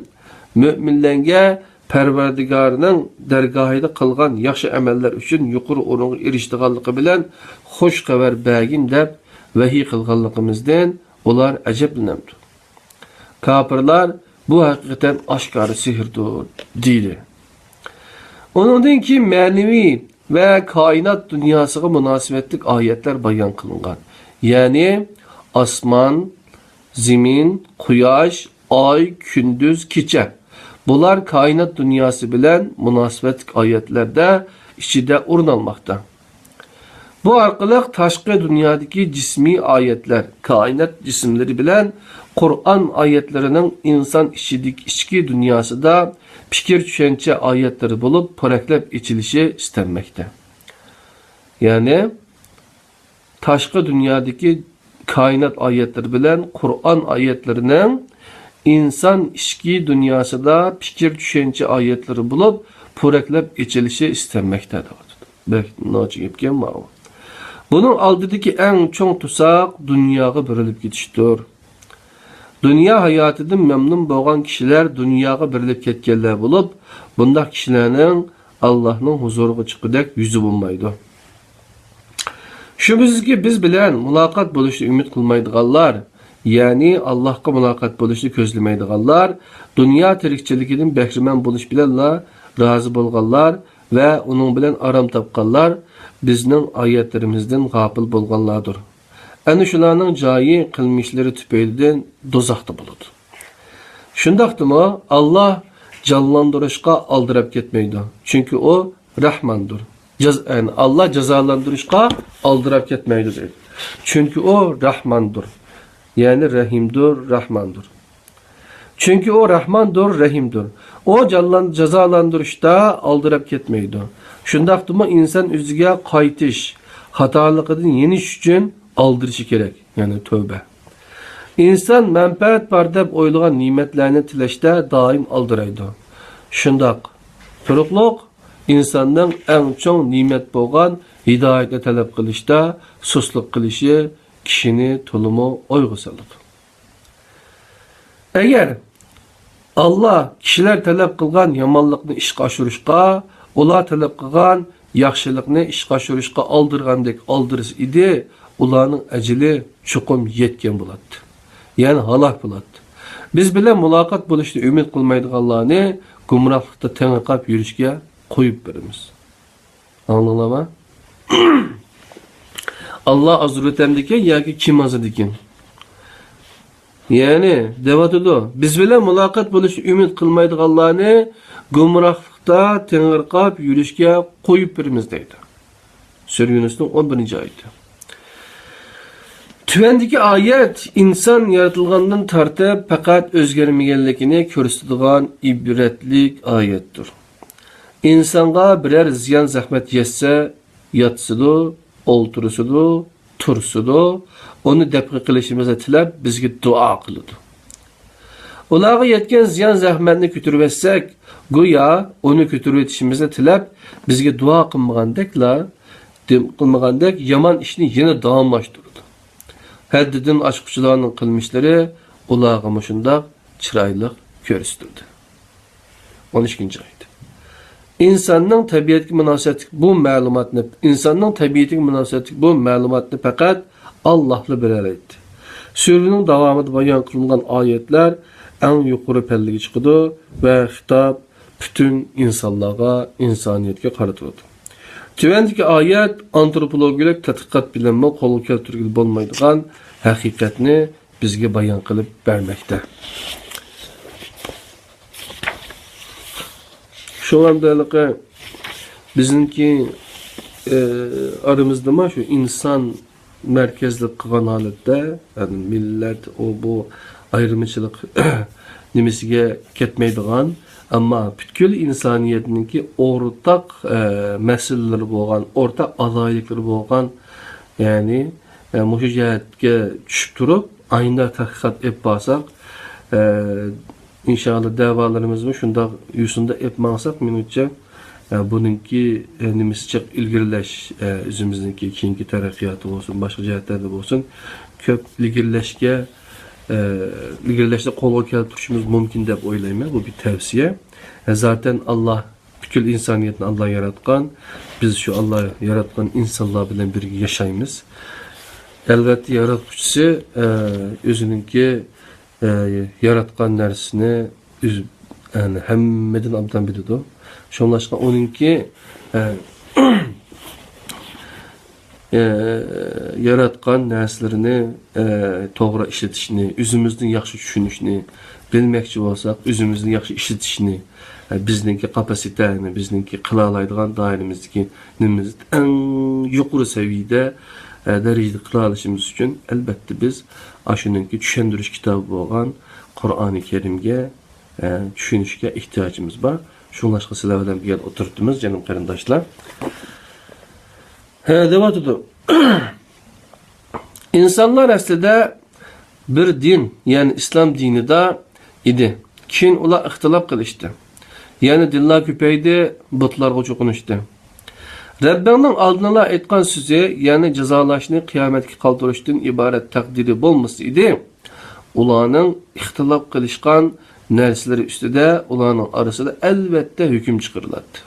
مۆمىنلەرگە پەرۋەردىگارىنىڭ دەرگاھىدا قىلغان ياخشى ئەمەللەر ئۈچۈن يۇقىرى ئورۇنغا ئېرىشىدىغانلىقى بىلەن خۇش خەۋەر بەرگىن دەپ ۋەھىي قىلغانلىقىمىزدىن ئۇلار ئەجەبلىنەمدۇ؟ كاپىرلار، بۇ ھەقىقەتەن ئاشكارا سېھىردۇر، دېدى. ئۇنىڭدىن كېيىن مەنىۋى ۋە كائىنات دۇنياسىغا مۇناسىۋەتلىك ئايەتلەر بايان قىلىنغان. يەنى ئاسمان، زېمىن، قۇياش، ئاي، كۈندۈز، كېچە. بۇلار كائىنات دۇنياسى بىلەن مۇناسىۋەتلىك ئايەتلەردە ئىچىدە ئورۇن ئالماقتا. بۇ ئارقىلىق تاشقى دۇنيادىكى جىسمىي ئايەتلەر، كائىنات جىسىملىرى بىلەن قۇرئان ئايەتلىرىنىڭ ئىنسان ئىچىدىكى ئىچكى دۇنياسىدا پىكىر-چۈشەنچە ئايەتلىرى بولۇپ پورەكلەپ ئېچىلىشى ئىستەنمەكتە. يەنى، تاشقى دۇنيادىكى كائىنات ئايەتلىرى بىلەن قۇرئان ئايەتلىرىنىڭ ئىنسان ئىچكى دۇنياسىدا پىكىر-چۈشەنچە ئايەتلىرى بولۇپ پورەكلەپ ئېچىلىشى ئىستەنمەكتە، دەۋاتىدۇ. بەك ناچىن گەپكەن ماۋۇ. بۇنىڭ ئالدىدىكى ئەڭ چوڭ تۇساق دۇنياغا بېرىلىپ كېتىشتۇر. دۇنيا ھاياتىدىن مەمنۇن بولغان كىشىلەر دۇنياغا بېرىلىپ كەتكەنلەر بولۇپ، بۇنداق كىشىلەرنىڭ ئاللاھنىڭ ھۇزۇرىغا چىققۇدەك يۈزى بولمايدۇ. شۈبھىسىزكى، بىز بىلەن مۇلاقات بولۇشنى ئۈمىد قىلمايدىغانلار، يەنى ئاللاھقا مۇلاقات بولۇشنى كۆزلىمەيدىغانلار، دۇنيا تىرىكچىلىكىدىن بەھرىمەن بولۇش بىلەنلا رازى بولغانلار ۋە ئۇنىڭ بىلەن ئارام تاپقانلار بىزنىڭ ئايەتلىرىمىزدىن غاپىل بولغانلاردۇر. ئەنە شۇلارنىڭ جايى قىلمىشلىرى تۈپەيلىدىن دوزاختا بولىدۇ. شۇنداقتىمۇ، ئاللا جانلاندۇرۇشقا ئالدىراپ كەتمەيدۇ، چۈنكى ئۇ رەھماندۇر. جاز-، يەنى ئاللا جازالاندۇرۇشقا ئالدىراپ كەتمەيدۇ دەيدۇ. چۈنكى ئۇ رەھماندۇر. يەنى رەھىمدۇر، رەھماندۇر. چۈنكى ئۇ رەھماندۇر، رەھىمدۇر. ئۇ جانلان-، جازالاندۇرۇشتا ئالدىراپ كەتمەيدۇ. شۇنداقتىمۇ ئىنسان ئۆزىگە قايتىش، خاتالىقىدىن يېنىش ئۈچۈن ئالدىرىشى كېرەك، يەنى تۆۋبە. ئىنسان مەنپەئەت بار دەپ ئويلىغان نېمەتلەرنى تىلەشتە دائىم ئالدىرايدۇ. شۇنداق، تۇرۇقلۇق ئىنساننىڭ ئەڭ چوڭ نېمەت بولغان ھىدايەتنى تەلەپ قىلىشتا سۇسلۇق قىلىشى كىشىنى تولىمۇ ئويغا سالىدۇ. ئەگەر ئاللا كىشىلەر تەلەپ قىلغان يامانلىقنى ئىشقا ئاشۇرۇشقا، ئۇلار تەلەپ قىلغان ياخشىلىقنى ئىشقا ئاشۇرۇشقا ئالدىرىغاندەك ئالدىرىسا ئىدى، ئۇلارنىڭ ئەجىلى چوقۇم يەتكەن بولاتتى. يەنى ھالاك بولاتتى. بىز بىلەن مۇلاقات بولۇشنى ئۈمىد قىلمايدىغانلارنى گۇمراھلىقتا تېڭىرقاپ يۈرۈشكە قويۇپ بېرىمىز. ئاڭلىدىڭلارمۇ؟ ئاللا ئازدۇرۇۋېتەمدىكىن ياكى كىم ئازدۇرىدىكىن؟ يەنى، دەۋاتىدۇ، بىز بىلەن مۇلاقات بولۇشنى ئۈمىد قىلمايدىغانلارنى گۇمراھلىقتا تېڭىرقاپ يۈرۈشكە قويۇپ بېرىمىز، دەيدۇ. سۈرە يۇنۇسنىڭ ئون بىرىنچى ئايىتى. تۆۋەندىكى ئايەت ئىنسان يارىتىلغاندىن تارتىپ پەقەت ئۆزگەرمىگەنلىكىنى كۆرسىتىدىغان ئىبرەتلىك ئايەتتۇر. ئىنسانغا بىرەر زىيان-زەخمەت يەتسە، ياتسىدۇ، ئولتۇرسىدۇ، تۇرسىدۇ، ئۇنى دەپئى قىلىشىمىزنى تىلەپ، بىزگە دۇئا قىلىدۇ. ئۇلارغا يەتكەن زىيان-زەخمەتنى كۆتۈرۈۋەتسەك، گويا ئۇنى كۆتۈرۈۋېتىشىمىزنى تىلەپ، بىزگە دۇئا قىلمىغاندەكلا، دېم-، قىلمىغاندەك يامان ئىشنى يەنە داۋاملاشتۇرىدۇ. ھەددىدىن ئاشقۇچىلارنىڭ قىلمىشلىرى ئۇلارغا مۇشۇنداق چىرايلىق كۆرسىتىلدى. ئون ئىككىنچى ئايەت. ئىنساننىڭ تەبىئەتكە مۇناسىۋەتلىك بۇ مەلۇماتنى، ئىنساننىڭ تەبىئىتىگە مۇناسىۋەتلىك بۇ مەلۇماتنى پەقەت ئاللاھلا بىلەلەيدۇ. سۈرىنىڭ داۋامىدا بايان قىلىنغان ئايەتلەر ئەڭ يۇقىرى پەللىگە چىقىدۇ ۋە خىتاب پۈتۈن ئىنسانلارغا، ئىنسانىيەتكە قارىتىلىدۇ. تۆۋەندىكى ئايەت ئانتروپولوگىيەلىك تەتقىقات بىلەنمۇ قولغا كەلتۈرگىلى بولمايدىغان ھەقىقەتنى بىزگە بايان قىلىپ بەرمەكتە. شۇڭا ئەمدى ھېلىقى بىزنىڭكى، ئى، ئارىمىزدىمۇ شۇ ئىنسان مەركەزلىك قىلغان ھالەتتە، يەنى مىللەت، ئۇ، بۇ ئايرىمىچىلىق نېمىسىگە كەتمەيدىغان، ئەمما پۈتكۈل ئىنسانىيەتنىڭكى ئورتاق، ئە، مەسىلىلىرى بولغان، ئورتاق ئالاھىدىلىكلىرى بولغان، يەنى، ئە، مۇشۇ جەھەتكە چۈشۈپ تۇرۇپ، ئاينىدا تەتقىقات ئېلىپ بارساق، ئە، ئىنشائاللا، دەۋالىرىمىزمۇ شۇنداق يوسۇندا ئېلىپ ماڭساق، مېنىڭچە، ئە، بۇنىڭكى، ئە، نېمىسى جىق ئىلگىرىلەش، ئە، ئۆزىمىزنىڭكى كېيىنكى تەرەققىياتى بولسۇن، باشقا جەھەتلەردە بولسۇن، كۆپ ئىلگىرىلەشكە، ئە، ئىلگىرىلەشنى قولغا كەلتۈرۈشىمىز مۇمكىن دەپ ئويلايمەن. بۇ بىر تەۋسىيە. ئە، زاتەن ئاللا پۈتكۈل ئىنسانىيەتنى ئاللا ياراتقان. بىز شۇ ئاللا ياراتقان ئىنسانلار بىلەن بىرگە ياشايمىز. ئەلۋەتتە، ياراتقۇچىسى، ئە، ئۆزىنىڭكى، ئە، ياراتقان نەرسىنى ئۆزى، يەنى ھەممىدىن ئوبدان بىلىدۇ. شۇڭلاشقا ئۇنىڭكى، ئە، ئە، ياراتقان نەرسىلىرىنى، ئە، توغرا ئىشلىتىشنى، ئۆزىمىزنى ياخشى چۈشىنىشنى، بىلمەكچى بولساق، ئۆزىمىزنى ياخشى ئىشلىتىشنى، ئە، بىزنىڭكى كاپاسىتەنى، بىزنىڭكى قىلالايدىغان دائىرىمىزدىكى نېمىمىزنى ئەڭ يۇقىرى سەۋىيەدە، ئە، دەرىجىدە قىلالىشىمىز ئۈچۈن، ئەلبەتتە، بىز ئاشۇنىڭكى چۈشەندۈرۈش كىتابى بولغان قۇرئانى كەرىمگە، ئە، چۈشىنىشكە ئېھتىياجىمىز بار. شۇڭلاشقا سىلەر بىلەن بۇ يەردە ئولتۇرۇپتىمىز، جېنىم قېرىنداشلار. ھە، دەۋاتىدۇ. ئىنسانلار ئەسلىدە بىر دىن، يەنى ئىسلام دىنىدا ئىدى. كېيىن ئۇلار ئىختىلاپ قىلىشتى. يەنى دىنلار كۆپەيدى، بۇتلارغا چوقۇنۇشتى. رەببىڭنىڭ ئالدىنلا ئېيتقان سۆزى، يەنى جازالاشنى قىيامەتكە قالدۇرۇشتىن ئىبارەت تەقدىرى بولمىسا ئىدى، ئۇلارنىڭ ئىختىلاپ قىلىشقان نەرسىلىرى ئۈستىدە ئۇلارنىڭ ئارىسىدا ئەلۋەتتە ھۆكۈم چىقىرىلاتتى.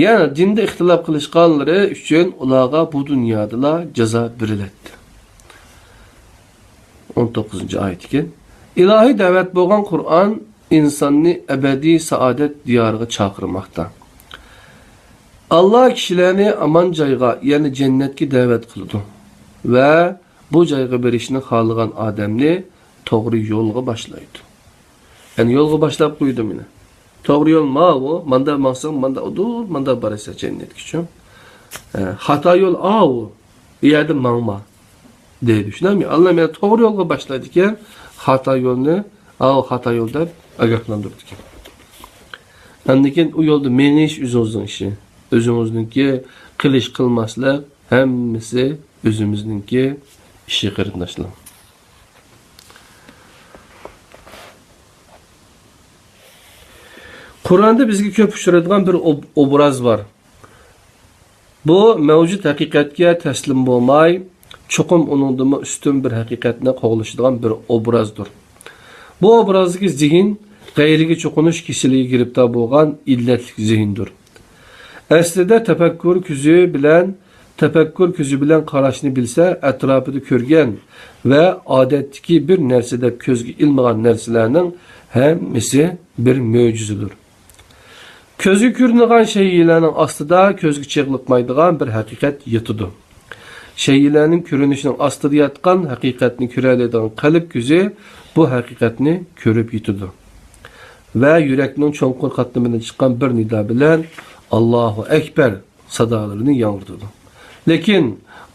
يەنى دىندا ئىختىلاپ قىلىشقانلىرى ئۈچۈن ئۇلارغا بۇ دۇنيادىلا جازا بېرىلەتتى. ئون توققۇزىنچى ئايەت ئىكەن. ئىلاھىي دەۋەت بولغان قۇرئان ئىنساننى ئەبەدىي سائادەت دىيارىغا چاقىرماقتا. ئاللا كىشىلەرنى ئامان جايغا، يەنى جەننەتكە دەۋەت قىلىدۇ ۋە بۇ جايغا بېرىشنى خالىغان ئادەمنى توغرا يولغا باشلايدۇ. يەنى يولغا باشلاپ قويدى مېنى. توغرا يول ماۋۇ، ماندا ماڭساڭ، ماندا ئۇدۇل، ماندا بارىسەن جەننەتكىچۇ. ئە، خاتا يول ئاۋۇ، ئۇ يەردە ماڭما، دەيدۇ. شۇنداقمۇ؟ ئاللا مېنى توغرا يولغا باشلايدىكەن، خاتا يولنى، ئاۋۇ خاتا يول دەپ ئاگاھلاندۇرىدىكەن. ئاندىن كېيىن ئۇ يولدا مېڭىش ئۆزىڭىزنىڭ ئىشى. ئۆزىڭىزنىڭكى قىلىش، قىلماسلىق، ھەممىسى ئۆزىمىزنىڭكى ئىشى، قېرىنداشلار. قۇرئاندا بىزگە كۆپ ئۇچرايدىغان بىر ئوب-، ئوبراز بار. بۇ مەۋجۇت ھەقىقەتكە تەسلىم بولماي، چوقۇم ئۇنىڭدىنمۇ ئۈستۈن بىر ھەقىقەتنى قوغلىشىدىغان بىر ئوبرازدۇر. بۇ ئوبرازدىكى زېھىن غەيرىگە چوقۇنۇش كېسىلىگە گىرىپتار بولغان ئىللەتلىك زېھىندۇر. ئەسلىدە تەپەككۇر كۆزى بىلەن، تەپەككۇر كۆزى بىلەن قاراشنى بىلسە، ئەتراپىدا كۆرگەن ۋە ئادەتتىكى بىر نەرسە دەپ كۆزگە ئىلمىغان نەرسىلەرنىڭ ھەممىسى بىر مۆجىزىدۇر. كۆزگە كۆرۈنىدىغان شەيئىلەرنىڭ ئاستىدا كۆزگە چېغلىقمايدىغان بىر ھەقىقەت ياتىدۇ. شەيئىلەرنىڭ كۆرۈنۈشىنىڭ ئاستىدا ياتقان ھەقىقەتنى كۆرەلەيدىغان قەلب كۆزى بۇ ھەقىقەتنى كۆرۈپ يېتىدۇ ۋە يۈرەكنىڭ چوڭقۇر قاتلىمىدىن چىققان بىر نىدا بىلەن «ئاللاھۇ ئەكبەر» سادالىرىنى ياڭرىتىدۇ. لېكىن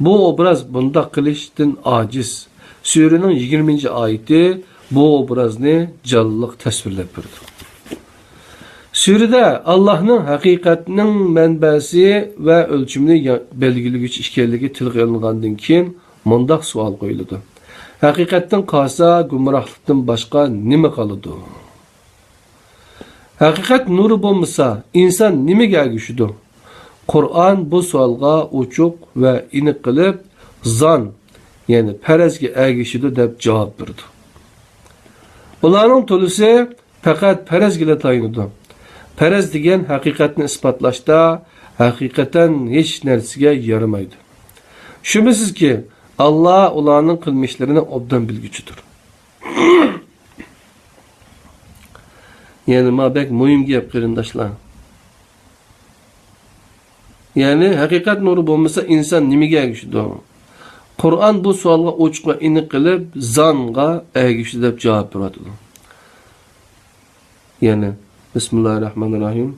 بۇ ئوبراز بۇنداق قىلىشتىن ئاجىز. سۈرىنىڭ يىگىرمىنچى ئايىتى بۇ ئوبرازنى جانلىق تەسۋىرلەپ بېرىدۇ. سۈرىدە ئاللاھنىڭ ھەقىقەتنىڭ مەنبەسى ۋە ئۆلچىمىنى يا-، بەلگىلىگۈچى ئىكەنلىكى تىلغا ئېلىنغاندىن كېيىن مۇنداق سوئال قويۇلىدۇ: ھەقىقەتتىن قالسا، گۇمراھلىقتىن باشقا نېمە قالىدۇ؟ ھەقىقەت نۇرى بولمىسا، ئىنسان نېمىگە ئەگىشىدۇ؟ قۇرئان بۇ سوئالغا ئوچۇق ۋە ئېنىق قىلىپ، زان، يەنى پەرەزگە ئەگىشىدۇ دەپ جاۋاب بېرىدۇ. ئۇلارنىڭ تولىسى پەقەت پەرەزگىلا تايىنىدۇ. پەرەز دېگەن ھەقىقەتنى ئىسپاتلاشتا ھەقىقەتەن ھېچ نەرسىگە يارىمايدۇ. شۈبھىسىزكى، ئاللا ئۇلارنىڭ قىلمىشلىرىنى ئوبدان بىلگۈچىدۇر. يەنى ما بەك مۇھىم گەپ، قېرىنداشلار. يەنى ھەقىقەت نۇرى بولمىسا، ئىنسان نېمىگە ئەگىشىدۇ؟ قۇرئان بۇ سوئالغا ئوچۇق ۋە ئېنىق قىلىپ، زانغا ئەگىشىدۇ دەپ جاۋاب بېرىۋاتىدۇ. يەنى، بىسمىللاھىررەھمانىررەھىم.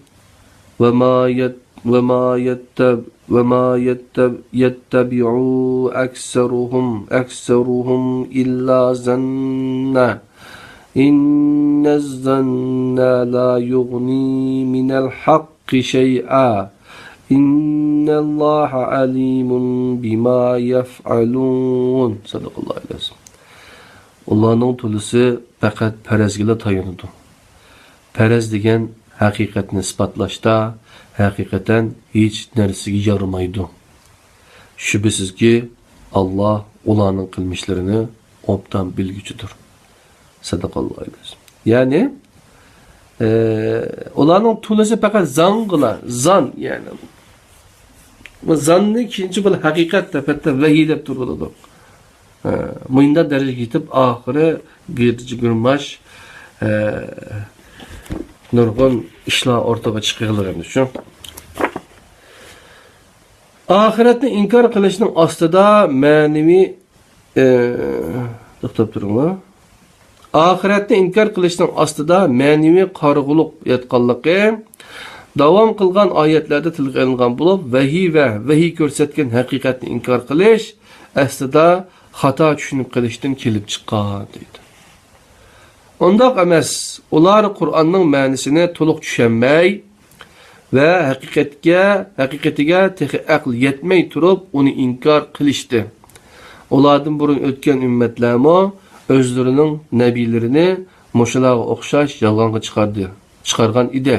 وما يت-، وما يتب-، وما يتب-، يتبع أكثرهم، أكثرهم إلا ظنا. إن الظن لا يغني من الحق شيئا. إن الله عليم بما يفعلون. صدق الله العظيم. ئۇلارنىڭ تولىسى پەقەت پەرەزگىلا تايىنىدۇ. پەرەز دېگەن ھەقىقەتنى ئىسپاتلاشتا ھەقىقەتەن ھېچ نەرسىگە يارىمايدۇ. شۈبھىسىزكى، ئاللا ئۇلارنىڭ قىلمىشلىرىنى ئوبدان بىلگۈچىدۇر. سەدەقەللاھۇل ئەزىم. يەنى، ئە، ئۇلارنىڭ تولىسى پەقەت زانغىلا، زان، يەنى. بۇ زاننى كېيىنچە بۇ ھەقىقەت دەپ، ھەتتا ۋەھىي دەپ تۇرۇۋالىدۇ. ئە، مۇنداق دەرىجىگە يېتىپ، ئاخىرى گىرجى گىرماش، ئە، نۇرغۇن ئىشلار ئورتىغا چىقىۋالغان شۇ. ئاخىرەتنى ئىنكار قىلىشنىڭ ئاستىدا مەنىۋى، ئى، توختاپ تۇرۇڭلار. ئاخىرەتنى ئىنكار قىلىشنىڭ ئاستىدا مەنىۋى قارىغۇلۇق ياتقانلىقى داۋام قىلغان ئايەتلەردە تىلغا ئېلىنغان بولۇپ، ۋەھىي ۋە ۋەھىي كۆرسەتكەن ھەقىقەتنى ئىنكار قىلىش ئەسلىدە خاتا چۈشىنىپ قېلىشتىن كېلىپ چىققان، دەيدۇ. ئۇنداق ئەمەس، ئۇلار قۇرئاننىڭ مەنىسىنى تولۇق چۈشەنمەي، ۋە ھەقىقەتكە، ھەقىقىتىگە تېخى ئەقلى يەتمەي تۇرۇپ، ئۇنى ئىنكار قىلىشتى. ئۇلاردىن بۇرۇن ئۆتكەن ئۈممەتلەرمۇ ئۆزلىرىنىڭ نەبىيلىرىنى مۇشۇلارغا ئوخشاش يالغانغا چىقاردى، چىقارغان ئىدى.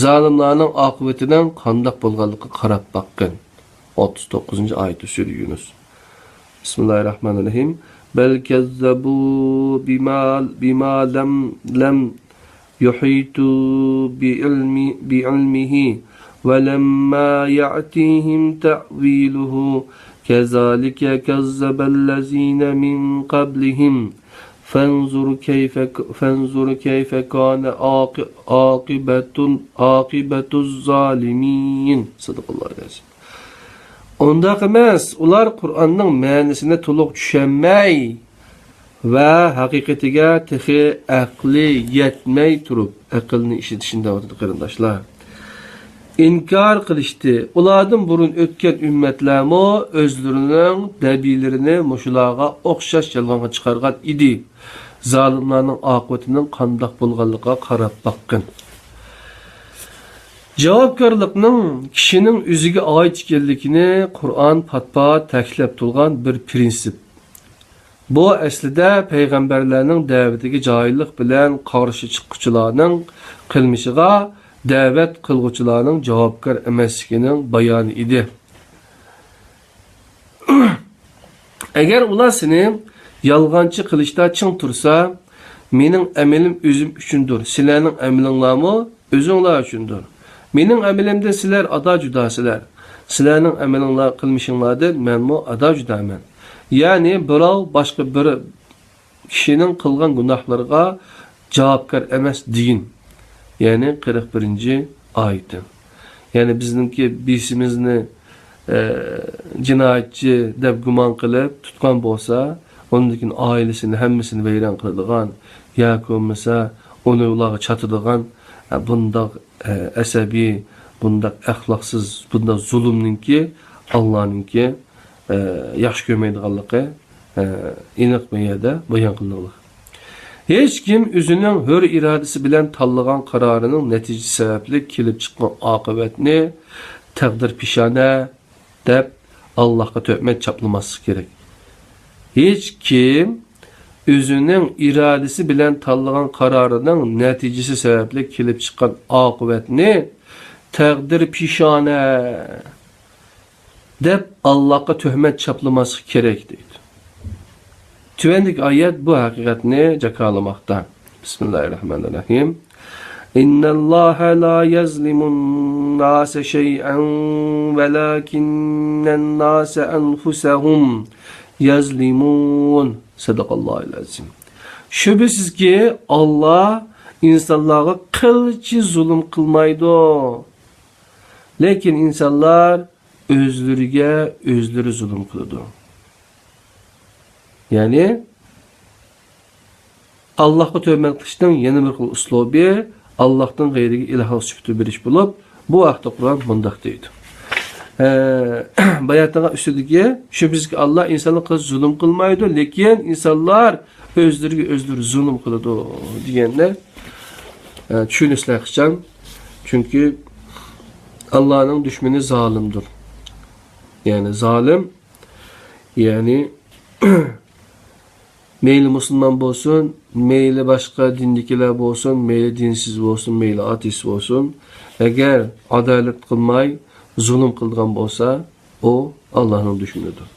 زالىملارنىڭ ئاقىۋىتىنىڭ قانداق بولغانلىقىغا قاراپ باققىن. ئوتتۇز توققۇزىنچى ئايىتى، سۈرە يۇنۇس. بىسمىللاھىررەھمانىررەھىم. بل كذبوا بما، بما لم، لم يحيطوا بعلم، بعلمه ولما يأتهم تأويله كذلك كذب الذين من قبلهم فانظر كيف ك، فانظر كيف كان عاق، عاقبة، عاقبة الظالمين. صدق الله العظيم. ئۇنداق ئەمەس، ئۇلار قۇرئاننىڭ مەنىسىنى تولۇق چۈشەنمەي، ۋە ھەقىقىتىگە تېخى ئەقلى يەتمەي تۇرۇپ، ئەقىلنى ئىشلىتىشنى دەۋاتىدۇ، قېرىنداشلار. ئىنكار قىلىشتى. ئۇلاردىن بۇرۇن ئۆتكەن ئۈممەتلەرمۇ ئۆزلىرىنىڭ نەبىيلىرىنى مۇشۇلارغا ئوخشاش يالغانغا چىقارغان ئىدى. زالىملارنىڭ ئاقىۋىتىنىڭ قانداق بولغانلىقىغا قاراپ باققىن. جاۋابكارلىقنىڭ كىشىنىڭ ئۆزىگە ئائىت ئىكەنلىكىنى قۇرئان پات-پات تەكىتلەپ تۇرغان بىر پىرىنسىپ. بۇ ئەسلىدە پەيغەمبەرلەرنىڭ دەۋىتىگە جاھىللىق بىلەن قارشى چىققۇچىلارنىڭ قىلمىشىغا دەۋەت قىلغۇچىلارنىڭ جاۋابكار ئەمەسلىكىنىڭ بايانى ئىدى. ئەگەر ئۇلار سېنى يالغانچى قىلىشتا چىڭ تۇرسا، مېنىڭ ئەمىلىم ئۆزۈم ئۈچۈندۇر، سىلەرنىڭ ئەمىلىڭلارمۇ ئۆزۈڭلار ئۈچۈندۇر. مېنىڭ ئەمىلىمدىن سىلەر ئادا جۇداسىلەر. سىلەرنىڭ ئەمىلىڭلار، قىلمىشىڭلاردىن مەنمۇ ئادا جۇدامەن. يەنى بىراۋ باشقا بىر كىشىنىڭ قىلغان گۇناھلىرىغا جاۋابكار ئەمەس دېگىن. يەنى قىرىق بىرىنچى ئايىتى. يەنى بىزنىڭكى بىسىمىزنى، ئە، جىنايەتچى دەپ گۇمان قىلىپ تۇتقان بولسا، ئۇندىن كېيىن ئائىلىسىنى ھەممىسىنى ۋەيران قىلىدىغان ياكى بولمىسا ئۇنى ئۇلارغا چاتىدىغان، ئە، بۇنداق، ئە، ئەسەبىي، بۇنداق ئەخلاقسىز، بۇنداق زۇلۇمنىڭكى، ئاللانىڭكى، ئە، ياخشى كۆرمەيدىغانلىقى، ئە، ئېنىق بۇ يەردە بايان قىلىنغانلىق. ھېچكىم ئۆزىنىڭ ھۆر ئىرادىسى بىلەن تاللىغان قارارىنىڭ نەتىجىسى سەۋەبلىك كېلىپ چىققان ئاقىۋەتنى تەقدىر پېشانە دەپ، ئاللاھقا تۆھمەت چاپلىماسلىقى كېرەك. ھېچكىم ئۆزىنىڭ ئىرادىسى بىلەن تاللىغان قارارىنىڭ نەتىجىسى سەۋەبلىك كېلىپ چىققان ئاقىۋەتنى تەقدىر پېشانە دەپ، ئاللاھقا تۆھمەت چاپلىماسلىق كېرەك، دەيدۇ. تۆۋەندىكى ئايەت بۇ ھەقىقەتنى جاكارلىماقتا. بىسمىللاھىررەھمانىررەھىم. إن الله لا يظلم الناس شيئا ولكن الناس أنفسهم يظلمون. صدق الله العظيم. شۈبھىسىزكى، ئاللا ئىنسانلارغا قىلچە زۇلۇم قىلمايدۇ. لېكىن ئىنسانلار ئۆزلىرىگە ئۆزلىرى زۇلۇم قىلىدۇ. يەنى، ئاللاھقا تۆھمەت قىلىشنىڭ يەنە بىر خىل ئۇسلۇبى، ئاللاھتىن غەيرىگە ئىلاھلىق سۈپىتىنى بېرىش بولۇپ، بۇ ھەقتە قۇرئان مۇنداق دەيدۇ. ئە، باياتىغا ئۈستىدىكى، شۈبھىسىزكى، ئاللا ئىنسانلارغا زۇلۇم قىلمايدۇ، لېكىن ئىنسانلار ئۆزلىرىگە ئۆزلىرى زۇلۇم قىلىدۇ دېگەننى، ئە، چۈشىنىسىلەر قىچان. چۈنكى ئاللانىڭ دۈشمىنى زالىمدۇر. يەنى زالىم، يەنى مەيلى مۇسۇلمان بولسۇن، مەيلى باشقا دىندىكىلەر بولسۇن، مەيلى دىنسىز بولسۇن، مەيلى ئاتېئىست بولسۇن، ئەگەر ئادالەت قىلماي زۇلۇم قىلىدىغان بولسا، ئۇ ئاللانىڭ دۈشمىنىدۇر.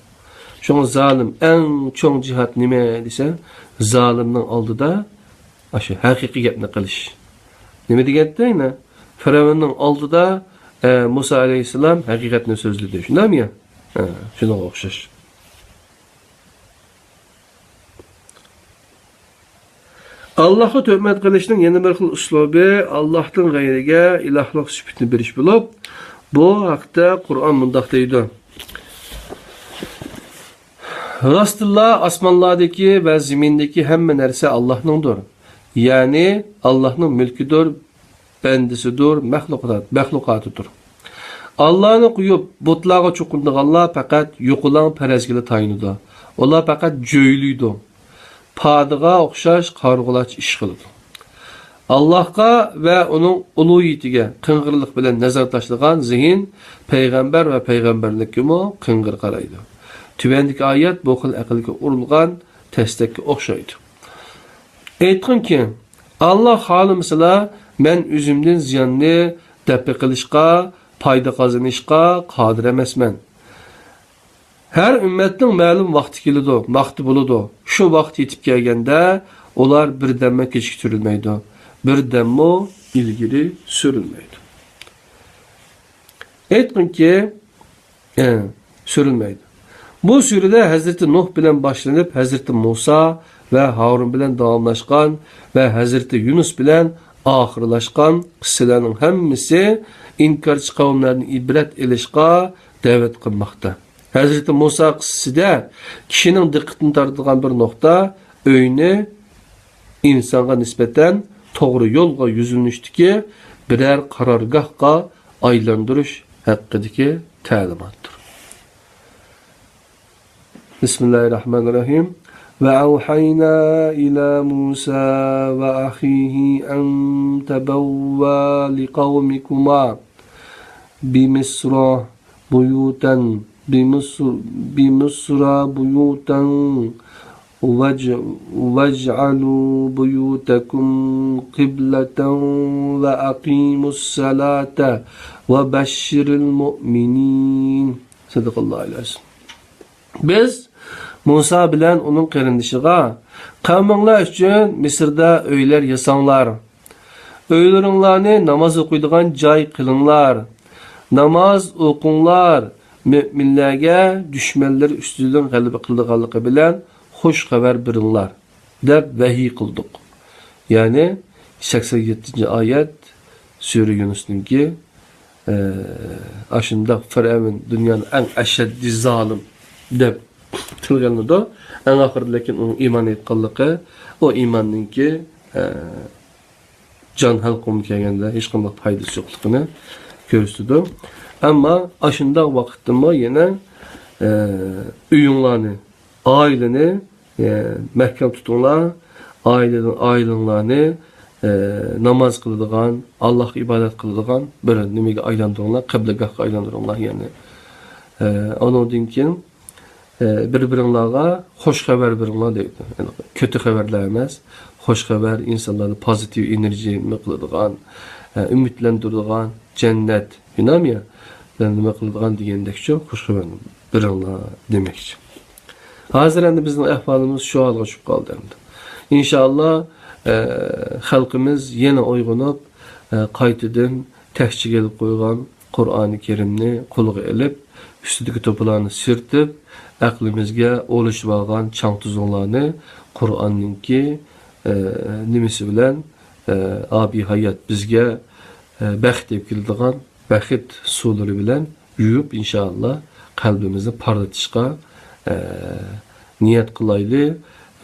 شۇڭا زالىم، ئەڭ چوڭ جىھاد نېمە دېسە، زالىمنىڭ ئالدىدا ئاشۇ ھەقىقىي گەپنى قىلىش. نېمە دېگەنتى يەنە؟ فىرئەۋننىڭ ئالدىدا، ئە، مۇسا ئەلەيھىسسالام ھەقىقەتنى سۆزلىدى. شۇنداقمۇ يا؟ ھە، شۇنىڭغا ئوخشاش. ئاللاھقا تۆھمەت قىلىشنىڭ يەنە بىر خىل ئۇسلۇبى، ئاللاھتىن غەيرىگە ئىلاھلىق سۈپىتىنى بېرىش بولۇپ، بۇ ھەقتە قۇرئان مۇنداق دەيدۇ: راستتىنلا ئاسمانلاردىكى ۋە زېمىندىكى ھەممە نەرسە ئاللاھنىڭدۇر. يەنى ئاللاھنىڭ مۈلكىدۇر، بەندىسىدۇر، مەخلۇقات-، مەخلۇقاتىدۇر. ئاللاھنى قويۇپ، بۇتلارغا چوقۇنىدىغانلار پەقەت يوقىلاڭ پەرەزگىلا تايىنىدۇ. ئۇلار پەقەت جۆيلۈيدۇ. پادىغا ئوخشاش قارىغۇلارچە ئىش قىلىدۇ. ئاللاھقا ۋە ئۇنىڭ ئۇلۇھىيىتىگە قىڭغىرلىق بىلەن نەزەر تاشلىغان زېھىن پەيغەمبەر ۋە پەيغەمبەرلىككىمۇ قىڭغىر قارايدۇ. تۆۋەندىكى ئايەت بۇ خىل ئەقىلگە ئۇرۇلغان تەستەككە ئوخشايدۇ. ئېيتقىنكى، ئاللاھ خالىمىسىلا، مەن ئۆزۈمدىن زىياننى دەپئى قىلىشقا، پايدا قازىنىشقا قادىر ئەمەسمەن. ھەر ئۈممەتنىڭ مەلۇم ۋاقتى كېلىدۇ، ۋاقتى بولىدۇ. شۇ ۋاقىت يېتىپ كەلگەندە، ئۇلار بىردەممۇ كېچىكتۈرۈلمەيدۇ، بىردەممۇ ئىلگىرى سۈرۈلمەيدۇ. ئېيتقىنكى، ئە، سۈرۈلمەيدۇ. بۇ سۈرىدە ھەزرىتى نۇھ بىلەن باشلىنىپ، ھەزرىتى مۇسا ۋە ھارۇن بىلەن داۋاملاشقان ۋە ھەزرىتى يۇنۇس بىلەن ئاخىرلاشقان قىسسىلەرنىڭ ھەممىسى ئىنكارچى قەۋملەردىن ئىبرەت ئېلىشقا دەۋەت قىلماقتا. ھەزرىتى مۇسا قىسسىسىدە كىشىنىڭ دىققىتىنى تارتىدىغان بىر نۇقتا، ئۆينى ئىنسانغا نىسبەتەن توغرا يولغا يۈزلىنىشتىكى بىرەر قارارگاھقا ئايلاندۇرۇش ھەققىدىكى تەلىماتتۇر. بىسمىللاھىررەھمانىررەھىم. وَأَوْحَيْنَا إِلَى مُوسَى وَأَخِيهِ أَنْ تَبَوَّآ لِقَوْمِكُمَا بِمِصْرَ بُيُوتًا، بِمِصْرَ، بِمِصْرَ بُيُوتًا وَاجْ، وَاجْعَلُوا بُيُوتَكُمْ قِبْلَةً وَأَقِيمُوا الصَّلَاةَ وَبَشِّرِ الْمُؤْمِنِينَ. صدق الله العظيم. بىز مۇسا بىلەن ئۇنىڭ قېرىندىشىغا، قەۋمىڭلار ئۈچۈن مىسىردا ئۆيلەر ياساڭلار. ئۆيلىرىڭلارنى ناماز ئوقۇيدىغان جاي قىلىڭلار. ناماز ئوقۇڭلار. مۆمىنلەرگە دۈشمەنلىرى ئۈستىدىن غەلىبە قىلىدىغانلىقى بىلەن خۇش خەۋەر بېرىڭلار، دەپ ۋەھىي قىلدۇق. يەنى سەكسەن يەتتىنچى ئايەت، سۈرە يۇنۇسنىڭكى، ئە، ئاشۇنداق فىرئەۋن دۇنيانىڭ ئەڭ ئەشەددىي زالىم دەپ تىلغا ئېلىنىدۇ. ئەڭ ئاخىرىدا لېكىن ئۇنىڭ ئىمان ئېيتقانلىقى، ئۇ ئىماننىڭكى، ئە، جان ھەلقۇمغا كەلگەندە ھېچقانداق پايدىسى يوقلۇقىنى كۆرسىتىدۇ. ئەمما ئاشۇنداق ۋاقىتتىمۇ يەنە، ئە، ئۆيۈڭلارنى، ئائىلىنى، ئە، مەھكەم تۇتۇڭلار. ئائىلىدىن، ئائىلىڭلارنى، ئە، ناماز قىلىدىغان، ئاللاھقا ئىبادەت قىلىدىغان بىر نېمىگە ئايلاندۇرۇڭلار، قىبلىگاھقا ئايلاندۇرۇڭلار. يەنى، ئە، ئۇنىڭدىن كېيىن ئە، بىر-بىرىڭلارغا خوش خەۋەر بېرىڭلار دەيدۇ. يەنى كۆتى خەۋەرلەر ئەمەس، خوش خەۋەر، ئىنسانلارنى پوزىتىپ ئېنېرجى نېمە قىلىدىغان، ئە، ئۈمىدلەندۈرىدىغان، جەننەت، يۇنامىيە، نېمە قىلىدىغان دېگەندەكچۇ، خوش خەۋەرنى بېرىڭلار دېمەكچى. ھازىر ئەمدى بىزنىڭ ئەھۋالىمىز شۇ ھالغا چۈشۈپ قالدى ئەمدى. ئىنشائاللا، ئە، خەلقىمىز يەنە ئويغىنىپ، ئە، قايتىدىن تەكچىگە ئېلىپ قويغان قۇرئانى كەرىمنى قولىغا ئېلىپ، ئۈستىدىكى توپىلارنى سىرتىپ، ئەقلىمىزگە ئولىشىۋالغان چاڭ-توزۇڭلارنى قۇرئاننىڭكى، ئە، نېمىسى بىلەن، ئە، ئابىي ھايات بىزگە، ئە، بەخت ئېلىپ كېلىدىغان بەخت سۇلىرى بىلەن يۇيۇپ، ئىنشائاللا، قەلبىمىزنى پارلىتىشقا، ئە، نىيەت قىلايلى.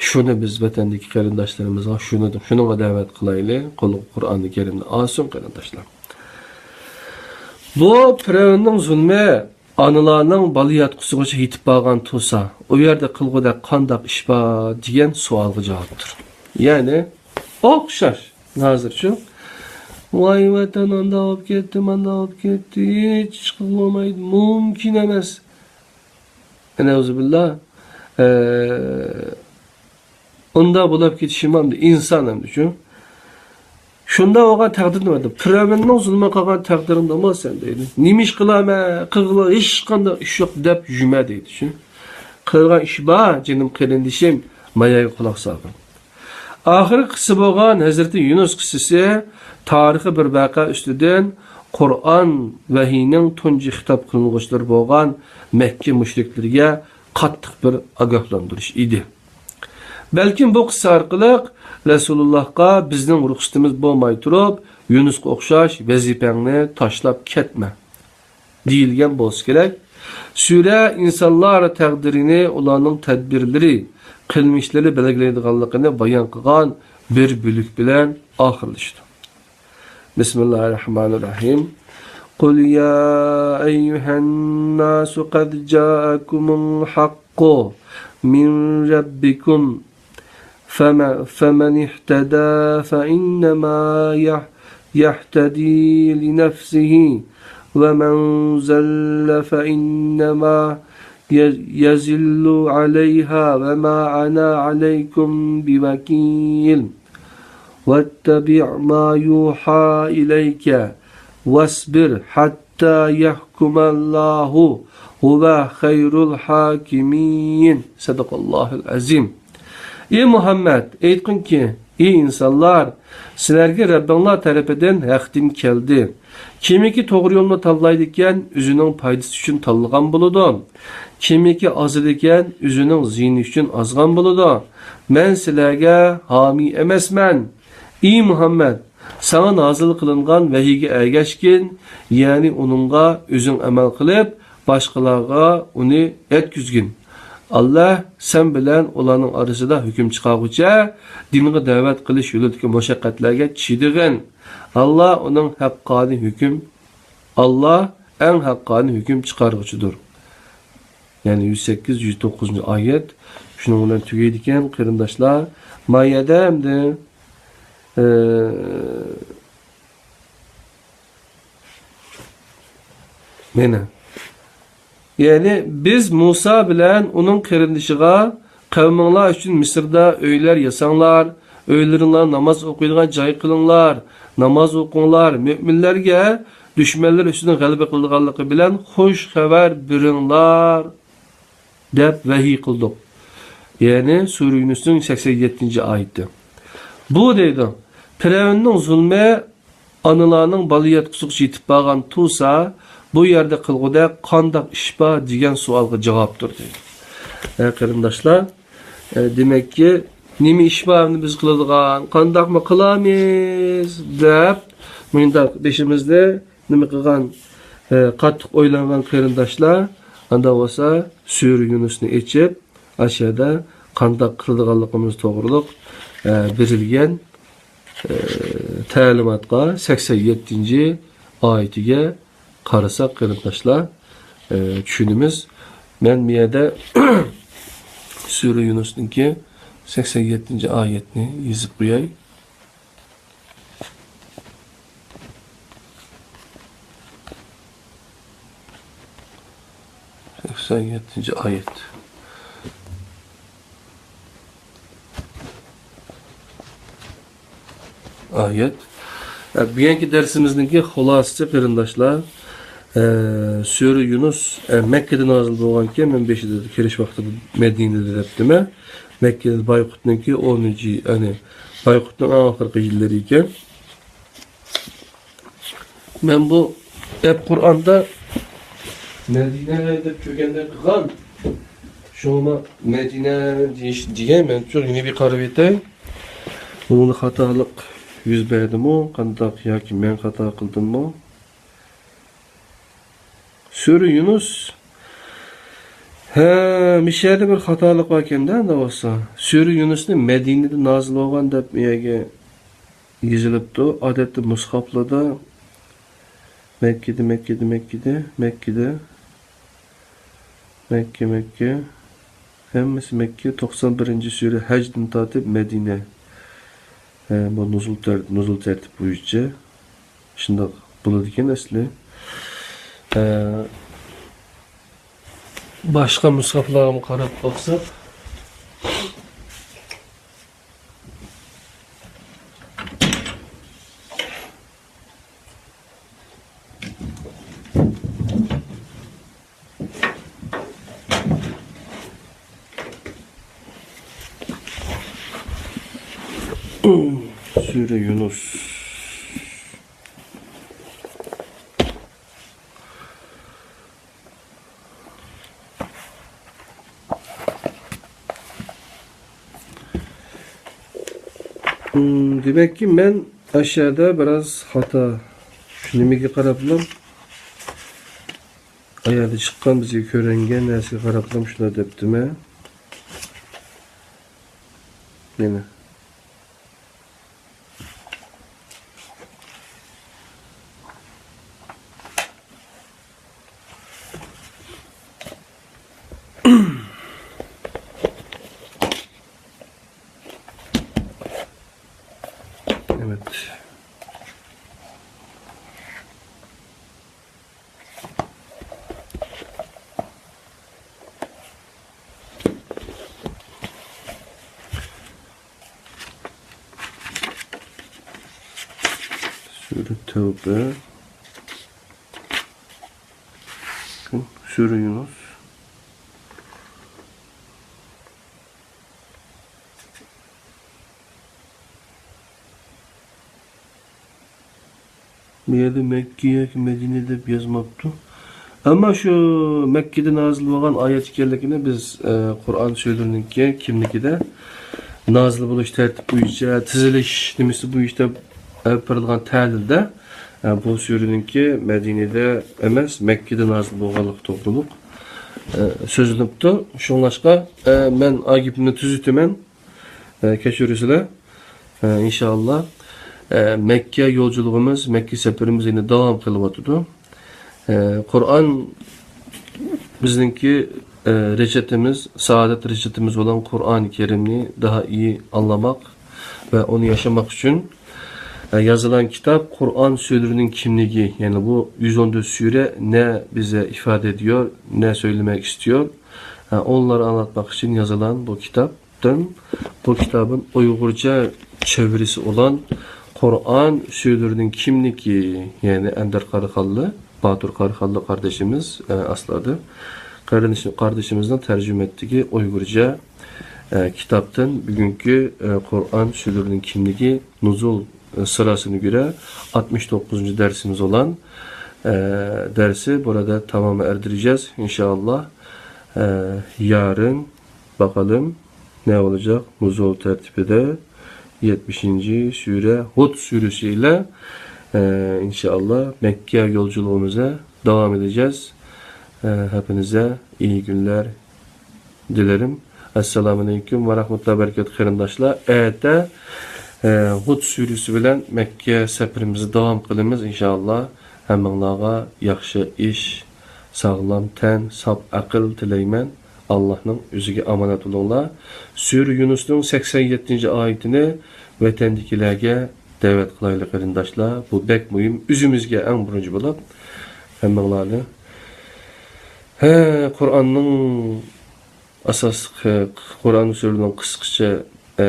شۇنى بىز ۋەتەندىكى قېرىنداشلىرىمىزغا شۇنى، شۇنىڭغا دەۋەت قىلايلى. قولىغا قۇرئانى كەرىمنى ئالسۇن، قېرىنداشلار. بۇ پىرئەۋننىڭ زۇلمى ئانىلارنىڭ بالا ياتقۇسىغىچە يېتىپ بارغان تۇرسا، ئۇ يەردە قىلغۇدەك قانداق ئىش بار دېگەن سوئالغا جاۋابتۇر. يەنى ئوخشاش ھازىرچۇ. ۋاي ۋەتەن، ئانداق بولۇپ كەتتى، مانداق بولۇپ كەتتى، ھېچ ئىش قىلغىلى بولمايدۇ، مۇمكىن ئەمەس. نەئۇزۇبىللا، ئە، ئۇنداق بولۇپ كېتىشىمۇ ئەمدى ئىنسان ئەمدىچۇ. شۇنداق بولغان تەقدىردە نېمە دەيدۇ؟ پىرئەۋننىڭ زۇلمى قىلغان تەقدىرىڭدىمۇ سەن دەيدۇ. نېمە ئىش قىلامەن؟ قىلغىلى ھېچقانداق ئىش يوق دەپ يۈرمە دەيدۇچۇ. قىلغان ئىش بار، جېنىم قېرىندىشىم، ماياغا قۇلاق سالغىن. ئاخىرقى قىسسە بولغان ھەزرىتى يۇنۇس قىسسىسى تارىخىي بىر ۋەقە ئۈستىدىن قۇرئان ۋەھىينىڭ تۇنجى خىتاب قىلىنغۇچىلىرى بولغان مەككە مۇشرىكلىرىگە قاتتىق بىر ئاگاھلاندۇرۇش ئىدى. بەلكىم بۇ قىسسە ئارقىلىق رەسۇلۇللاھقا بىزنىڭ رۇخسىتىمىز بولماي تۇرۇپ، يۇنۇسقا ئوخشاش ۋەزىپەڭنى تاشلاپ كەتمە. دېيىلگەن بولسا كېرەك. سۈرە ئىنسانلار تەقدىرىنى، ئۇلارنىڭ تەدبىرلىرى، قىلمىشلىرى بەلگىلەيدىغانلىقىنى بايان قىلغان بىر بۆلۈك بىلەن ئاخىرلىشىدۇ. بسم الله الرحمن الرحيم. قل يا أيها الناس قد جاءكم الحق من ربكم فم-، فمن اهتدى فإنما يح-، يهتدي لنفسه ومن ضل فإنما ي-، يضل عليها وما أنا عليكم بوكيل. واتبع ما يوحى إليك واصبر حتى يحكم الله وهو خير الحاكمين. صدق الله العظيم. ئى مۇھەممەد، ئېيتقىنكى، ئى ئىنسانلار، سىلەرگە رەببىڭلار تەرىپىدىن ھەق دىن كەلدى. كىمكى توغرا يولنى تاللايدىكەن، ئۆزىنىڭ پايدىسى ئۈچۈن تاللىغان بولىدۇ. كىمكى ئازىدىكەن، ئۆزىنىڭ زىيىنى ئۈچۈن ئازغان بولىدۇ. مەن سىلەرگە ھامىي ئەمەسمەن. ئى مۇھەممەد، ساڭا نازىل قىلىنغان ۋەھىيگە ئەگەشكىن، يەنى ئۇنىڭغا ئۆزۈڭ ئەمەل قىلىپ، باشقىلارغا ئۇنى يەتكۈزگىن. ئاللا سەن بىلەن ئۇلارنىڭ ئارىسىدا ھۆكۈم چىقارغۇچە، دىنغا دەۋەت قىلىش يولىدىكى مۇشەققەتلەرگە چىدىغىن. ئاللا ئۇنىڭ ھەققانىي ھۆكۈم، ئاللا ئەڭ ھەققانىي ھۆكۈم چىقارغۇچىدۇر. يەنى يۈز سەككىز، يۈز توققۇزىنچى ئايەت. شۇنىڭ بىلەن تۈگەيدىكەن، قېرىنداشلار. ما يەردە ئەمدى، ئى، مانا. يەنى بىز مۇسا بىلەن ئۇنىڭ قېرىندىشىغا، قەۋمىڭلار ئۈچۈن مىسىردا ئۆيلەر ياساڭلار، ئۆيلىرىڭلارنى ناماز ئوقۇيدىغان جاي قىلىڭلار، ناماز ئوقۇڭلار، مۆمىنلەرگە دۈشمەنلىرى ئۈستىدىن غەلىبە قىلىدىغانلىقى بىلەن خۇش خەۋەر بېرىڭلار، دەپ ۋەھىي قىلدۇق. يەنى سۈرە يۇنۇسنىڭ سەكسەن يەتتىنچى ئايىتى. بۇ دەيدۇ، پىرئەۋننىڭ زۇلمى ئانىلارنىڭ بالا ياتقۇزغۇچە يېتىپ بارغان تۇرسا، بۇ يەردە قىلغۇدەك قانداق ئىش بار دېگەن سوئالغا جاۋابتۇر دەيدۇ. ھە، قېرىنداشلار، ئە، دېمەككى، نېمە ئىش بار ئەمدى بىز قىلىدىغان، قانداقمۇ قىلامىز دەپ، مۇنداق بېشىمىزنى نېمە قىلغان، ئە، قاتتىق ئويلانغان قېرىنداشلار، ئانداق بولسا سۈرە يۇنۇسنى ئېچىپ، ئاشۇ يەردە قانداق قىلىدىغانلىقىمىز توغرۇلۇق، ئە، بېرىلگەن، ئە، تەلىماتقا سەكسەن يەتتىنچى ئايىتىگە قارىساق، قېرىنداشلار، ئە، چۈشىنىمىز. مەن بۇ يەردە سۈرە يۇنۇسنىڭكى سەكسەن يەتتىنچى ئايەتنى يېزىپ قوياي. سەكسەن يەتتىنچى ئايەت. ئايەت. ئە، بۈگۈنكى دەرسىمىزنىڭكى خۇلاسىسى، قېرىنداشلار، ئە، سۈرە يۇنۇس، ئە، مەككىدە نازىل بولغانكەن، مەن بېشىدا كىرىش ۋاقتىدا مەدىنىدە دەپتىمەن. مەككىدە بايقۇتنىڭكى ئونىنچى، يەنى بايقۇتنىڭ ئەڭ ئاخىرقى يىللىرى ئىكەن. مەن بۇ دەپ قۇرئاندا مەدىنە دەپ كۆرگەندەك قىلغان. شۇڭا مەدىنە دېيىش دېگەن، مەنچۇ يەنە بىر قاراپ ئۆتەي. بۇنىڭدا خاتالىق يۈز بەردىمۇ، قانداق ياكى مەن خاتا قىلدىممۇ؟ سۈرە يۇنۇس. ھە، مىشەدە بىر خاتالىق باركەن-دە، ئەمدى بولسا. سۈرە يۇنۇسنى مەدىنىدە نازىل بولغان دەپ مۇ يەرگە يېزىلىپتۇ. ئادەتتە مۇسخافلاردا مەككىدە، مەككىدە، مەككىدە، مەككىدە، مەككە، مەككە، ھەممىسى مەككە، توقسان بىرىنچى سۈرە ھەجدىن تارتىپ مەدىنە. ھە، بۇ نۇزۇل تەر-، نۇزۇل تەرتىپى بويىچە شۇنداق بولىدىكەن ئەسلى. ھە، باشقا مۇسھافلارغىمۇ قاراپ باقساق. سۈرە يۇنۇس. دېمەككى، مەن ئاشۇ يەردە بىراز خاتا. شۇ نېمىگە قاراپلا، ئۇ يەردە چىققان بىزگە كۆرۈنگەن نەرسىگە قاراپلا شۇنداق دەپتىمەن. مانا. Evet. Sure Tevbe. Sure Yunus. بۇ يەردە مەككە ياكى مەدىنە دەپ يازماپتۇ. ئەمما شۇ مەككىدە نازىل بولغان ئايەت ئىكەنلىكىنى بىز، ئە، قۇرئان سۈرىلىرىنىڭكى كىملىكىدە نازىل بولۇش تەرتىپى بويىچە، تىزىلىش نېمىسى بويىچە ئېلىپ بېرىلغان تەھلىلدە، ئە، بۇ سۈرىنىڭكى مەدىنىدە ئەمەس، مەككىدە نازىل بولغانلىقى توغرۇلۇق، ئە، سۆزلىنىپتۇ. شۇڭلاشقا، ئە، مەن ئا گېپىمنى تۈزىتىمەن. ئە، كەچۈرۈسىلەر. ئە، ئىنشائاللا، ئە، مەككە يولچىلىقىمىز، مەككە سەپىرىمىز يەنە داۋام قىلىۋاتىدۇ. ئە، قۇرئان بىزنىڭكى، ئە، رېچېتىمىز، سائادەت رېچېتىمىز بولغان قۇرئان كەرىمنى داھا ئىيى ئاڭلىماق ۋە ئۇنى ياشىماق ئۈچۈن، ئە، يازىلغان كىتاب قۇرئان سۈرىلىرىنىڭ كىملىكى، يەنى بۇ يۈز ئون تۆت سۈرە نە بىزگە ئىپادە ئېتىيور، نە سۆزلىمەك ئىستىيور، ئە، ئۇلارنى ئاڭلاتماق ئۈچۈن يازىلغان بۇ كىتاب. دىن، بۇ كىتابىن ئۇيغۇرچە چېۋىرىسى ئولان قۇرئان سۈرىلىرىنىڭ كىملىكى، يەنى ئەندەر قاراخانلى، باتۇر قاراخانلى قاردىشىمىز، ئە، ئاسلىدا قېرىندىشى-، قاردىشىمىزنىڭ تەرجىمە ئەتتىكى ئۇيغۇرچە، ئە، كىتابتىن بۈگۈنكى، ئە، قۇرئان سۈرىلىرىنىڭ كىملىكى نۇزۇل، ئە، سىراسىنا كۆرە ئاتمىش توققۇزىنچى دەرسىمىز ئولان، ئە، دەرسى بۇرادە تامامى ئەردۈرجەز، ئىنشائاللا. ئە، يارىن باقالىم، نە بولىجاق؟ نۇزۇل تەرتىپىدە يەتمىشىنچى سۈرە، ھۇد سۈرىسى ئىلە، ئە، ئىنشائاللا، مەككە يولچىلىقىمىزنى داۋام ئېتىجەز. ئە، ھەپپىنىزگە ئىيى كۈنلەر دىلەرىم. ئەسسالامۇئەلەيكۇم ۋە رەھمەتۇللاھى ۋە بەرىكاتۇھ، قېرىنداشلار. ئەتە، ئە، ھۇد سۈرىسى بىلەن مەككە سەپىرىمىزنى داۋام قىلىمىز، ئىنشائاللا. ھەممىڭلارغا ياخشى ئىش، ساغلام تەن، ساپ ئەقىل تىلەيمەن. ئاللاھنىڭ ئۆزىگە ئامانەت بولۇڭلار. سۈرە يۇنۇسنىڭ سەكسەن يەتتىنچى ئايىتىنى ۋەتەندىكىلەرگە دەۋەت قىلايلى، قېرىنداشلار. بۇ بەك مۇھىم. ئۆزىمىزگە ئەڭ بىرىنچى بولۇپ، ھەممىڭلارنى، ھە، قۇرئاننىڭ ئاساسلىق، قۇرئان سۈرىلىرىنىڭ قىسقىچە، ئە،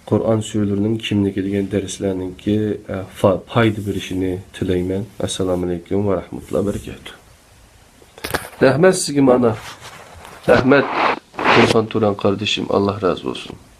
قۇرئان سۈرىلىرىنىڭ كىملىكى دېگەن دەرسلەرنىڭكى، ئە، فا-، پايدا بېرىشىنى تىلەيمەن. ئەسسالامۇئەلەيكۇم ۋە رەھمەتۇللاھى ۋە بەرىكاتۇھ. رەھمەت سىزگە مانا. رەھمەت، تۇرپان تۇران قاردىشىم، ئاللا رازى بولسۇن.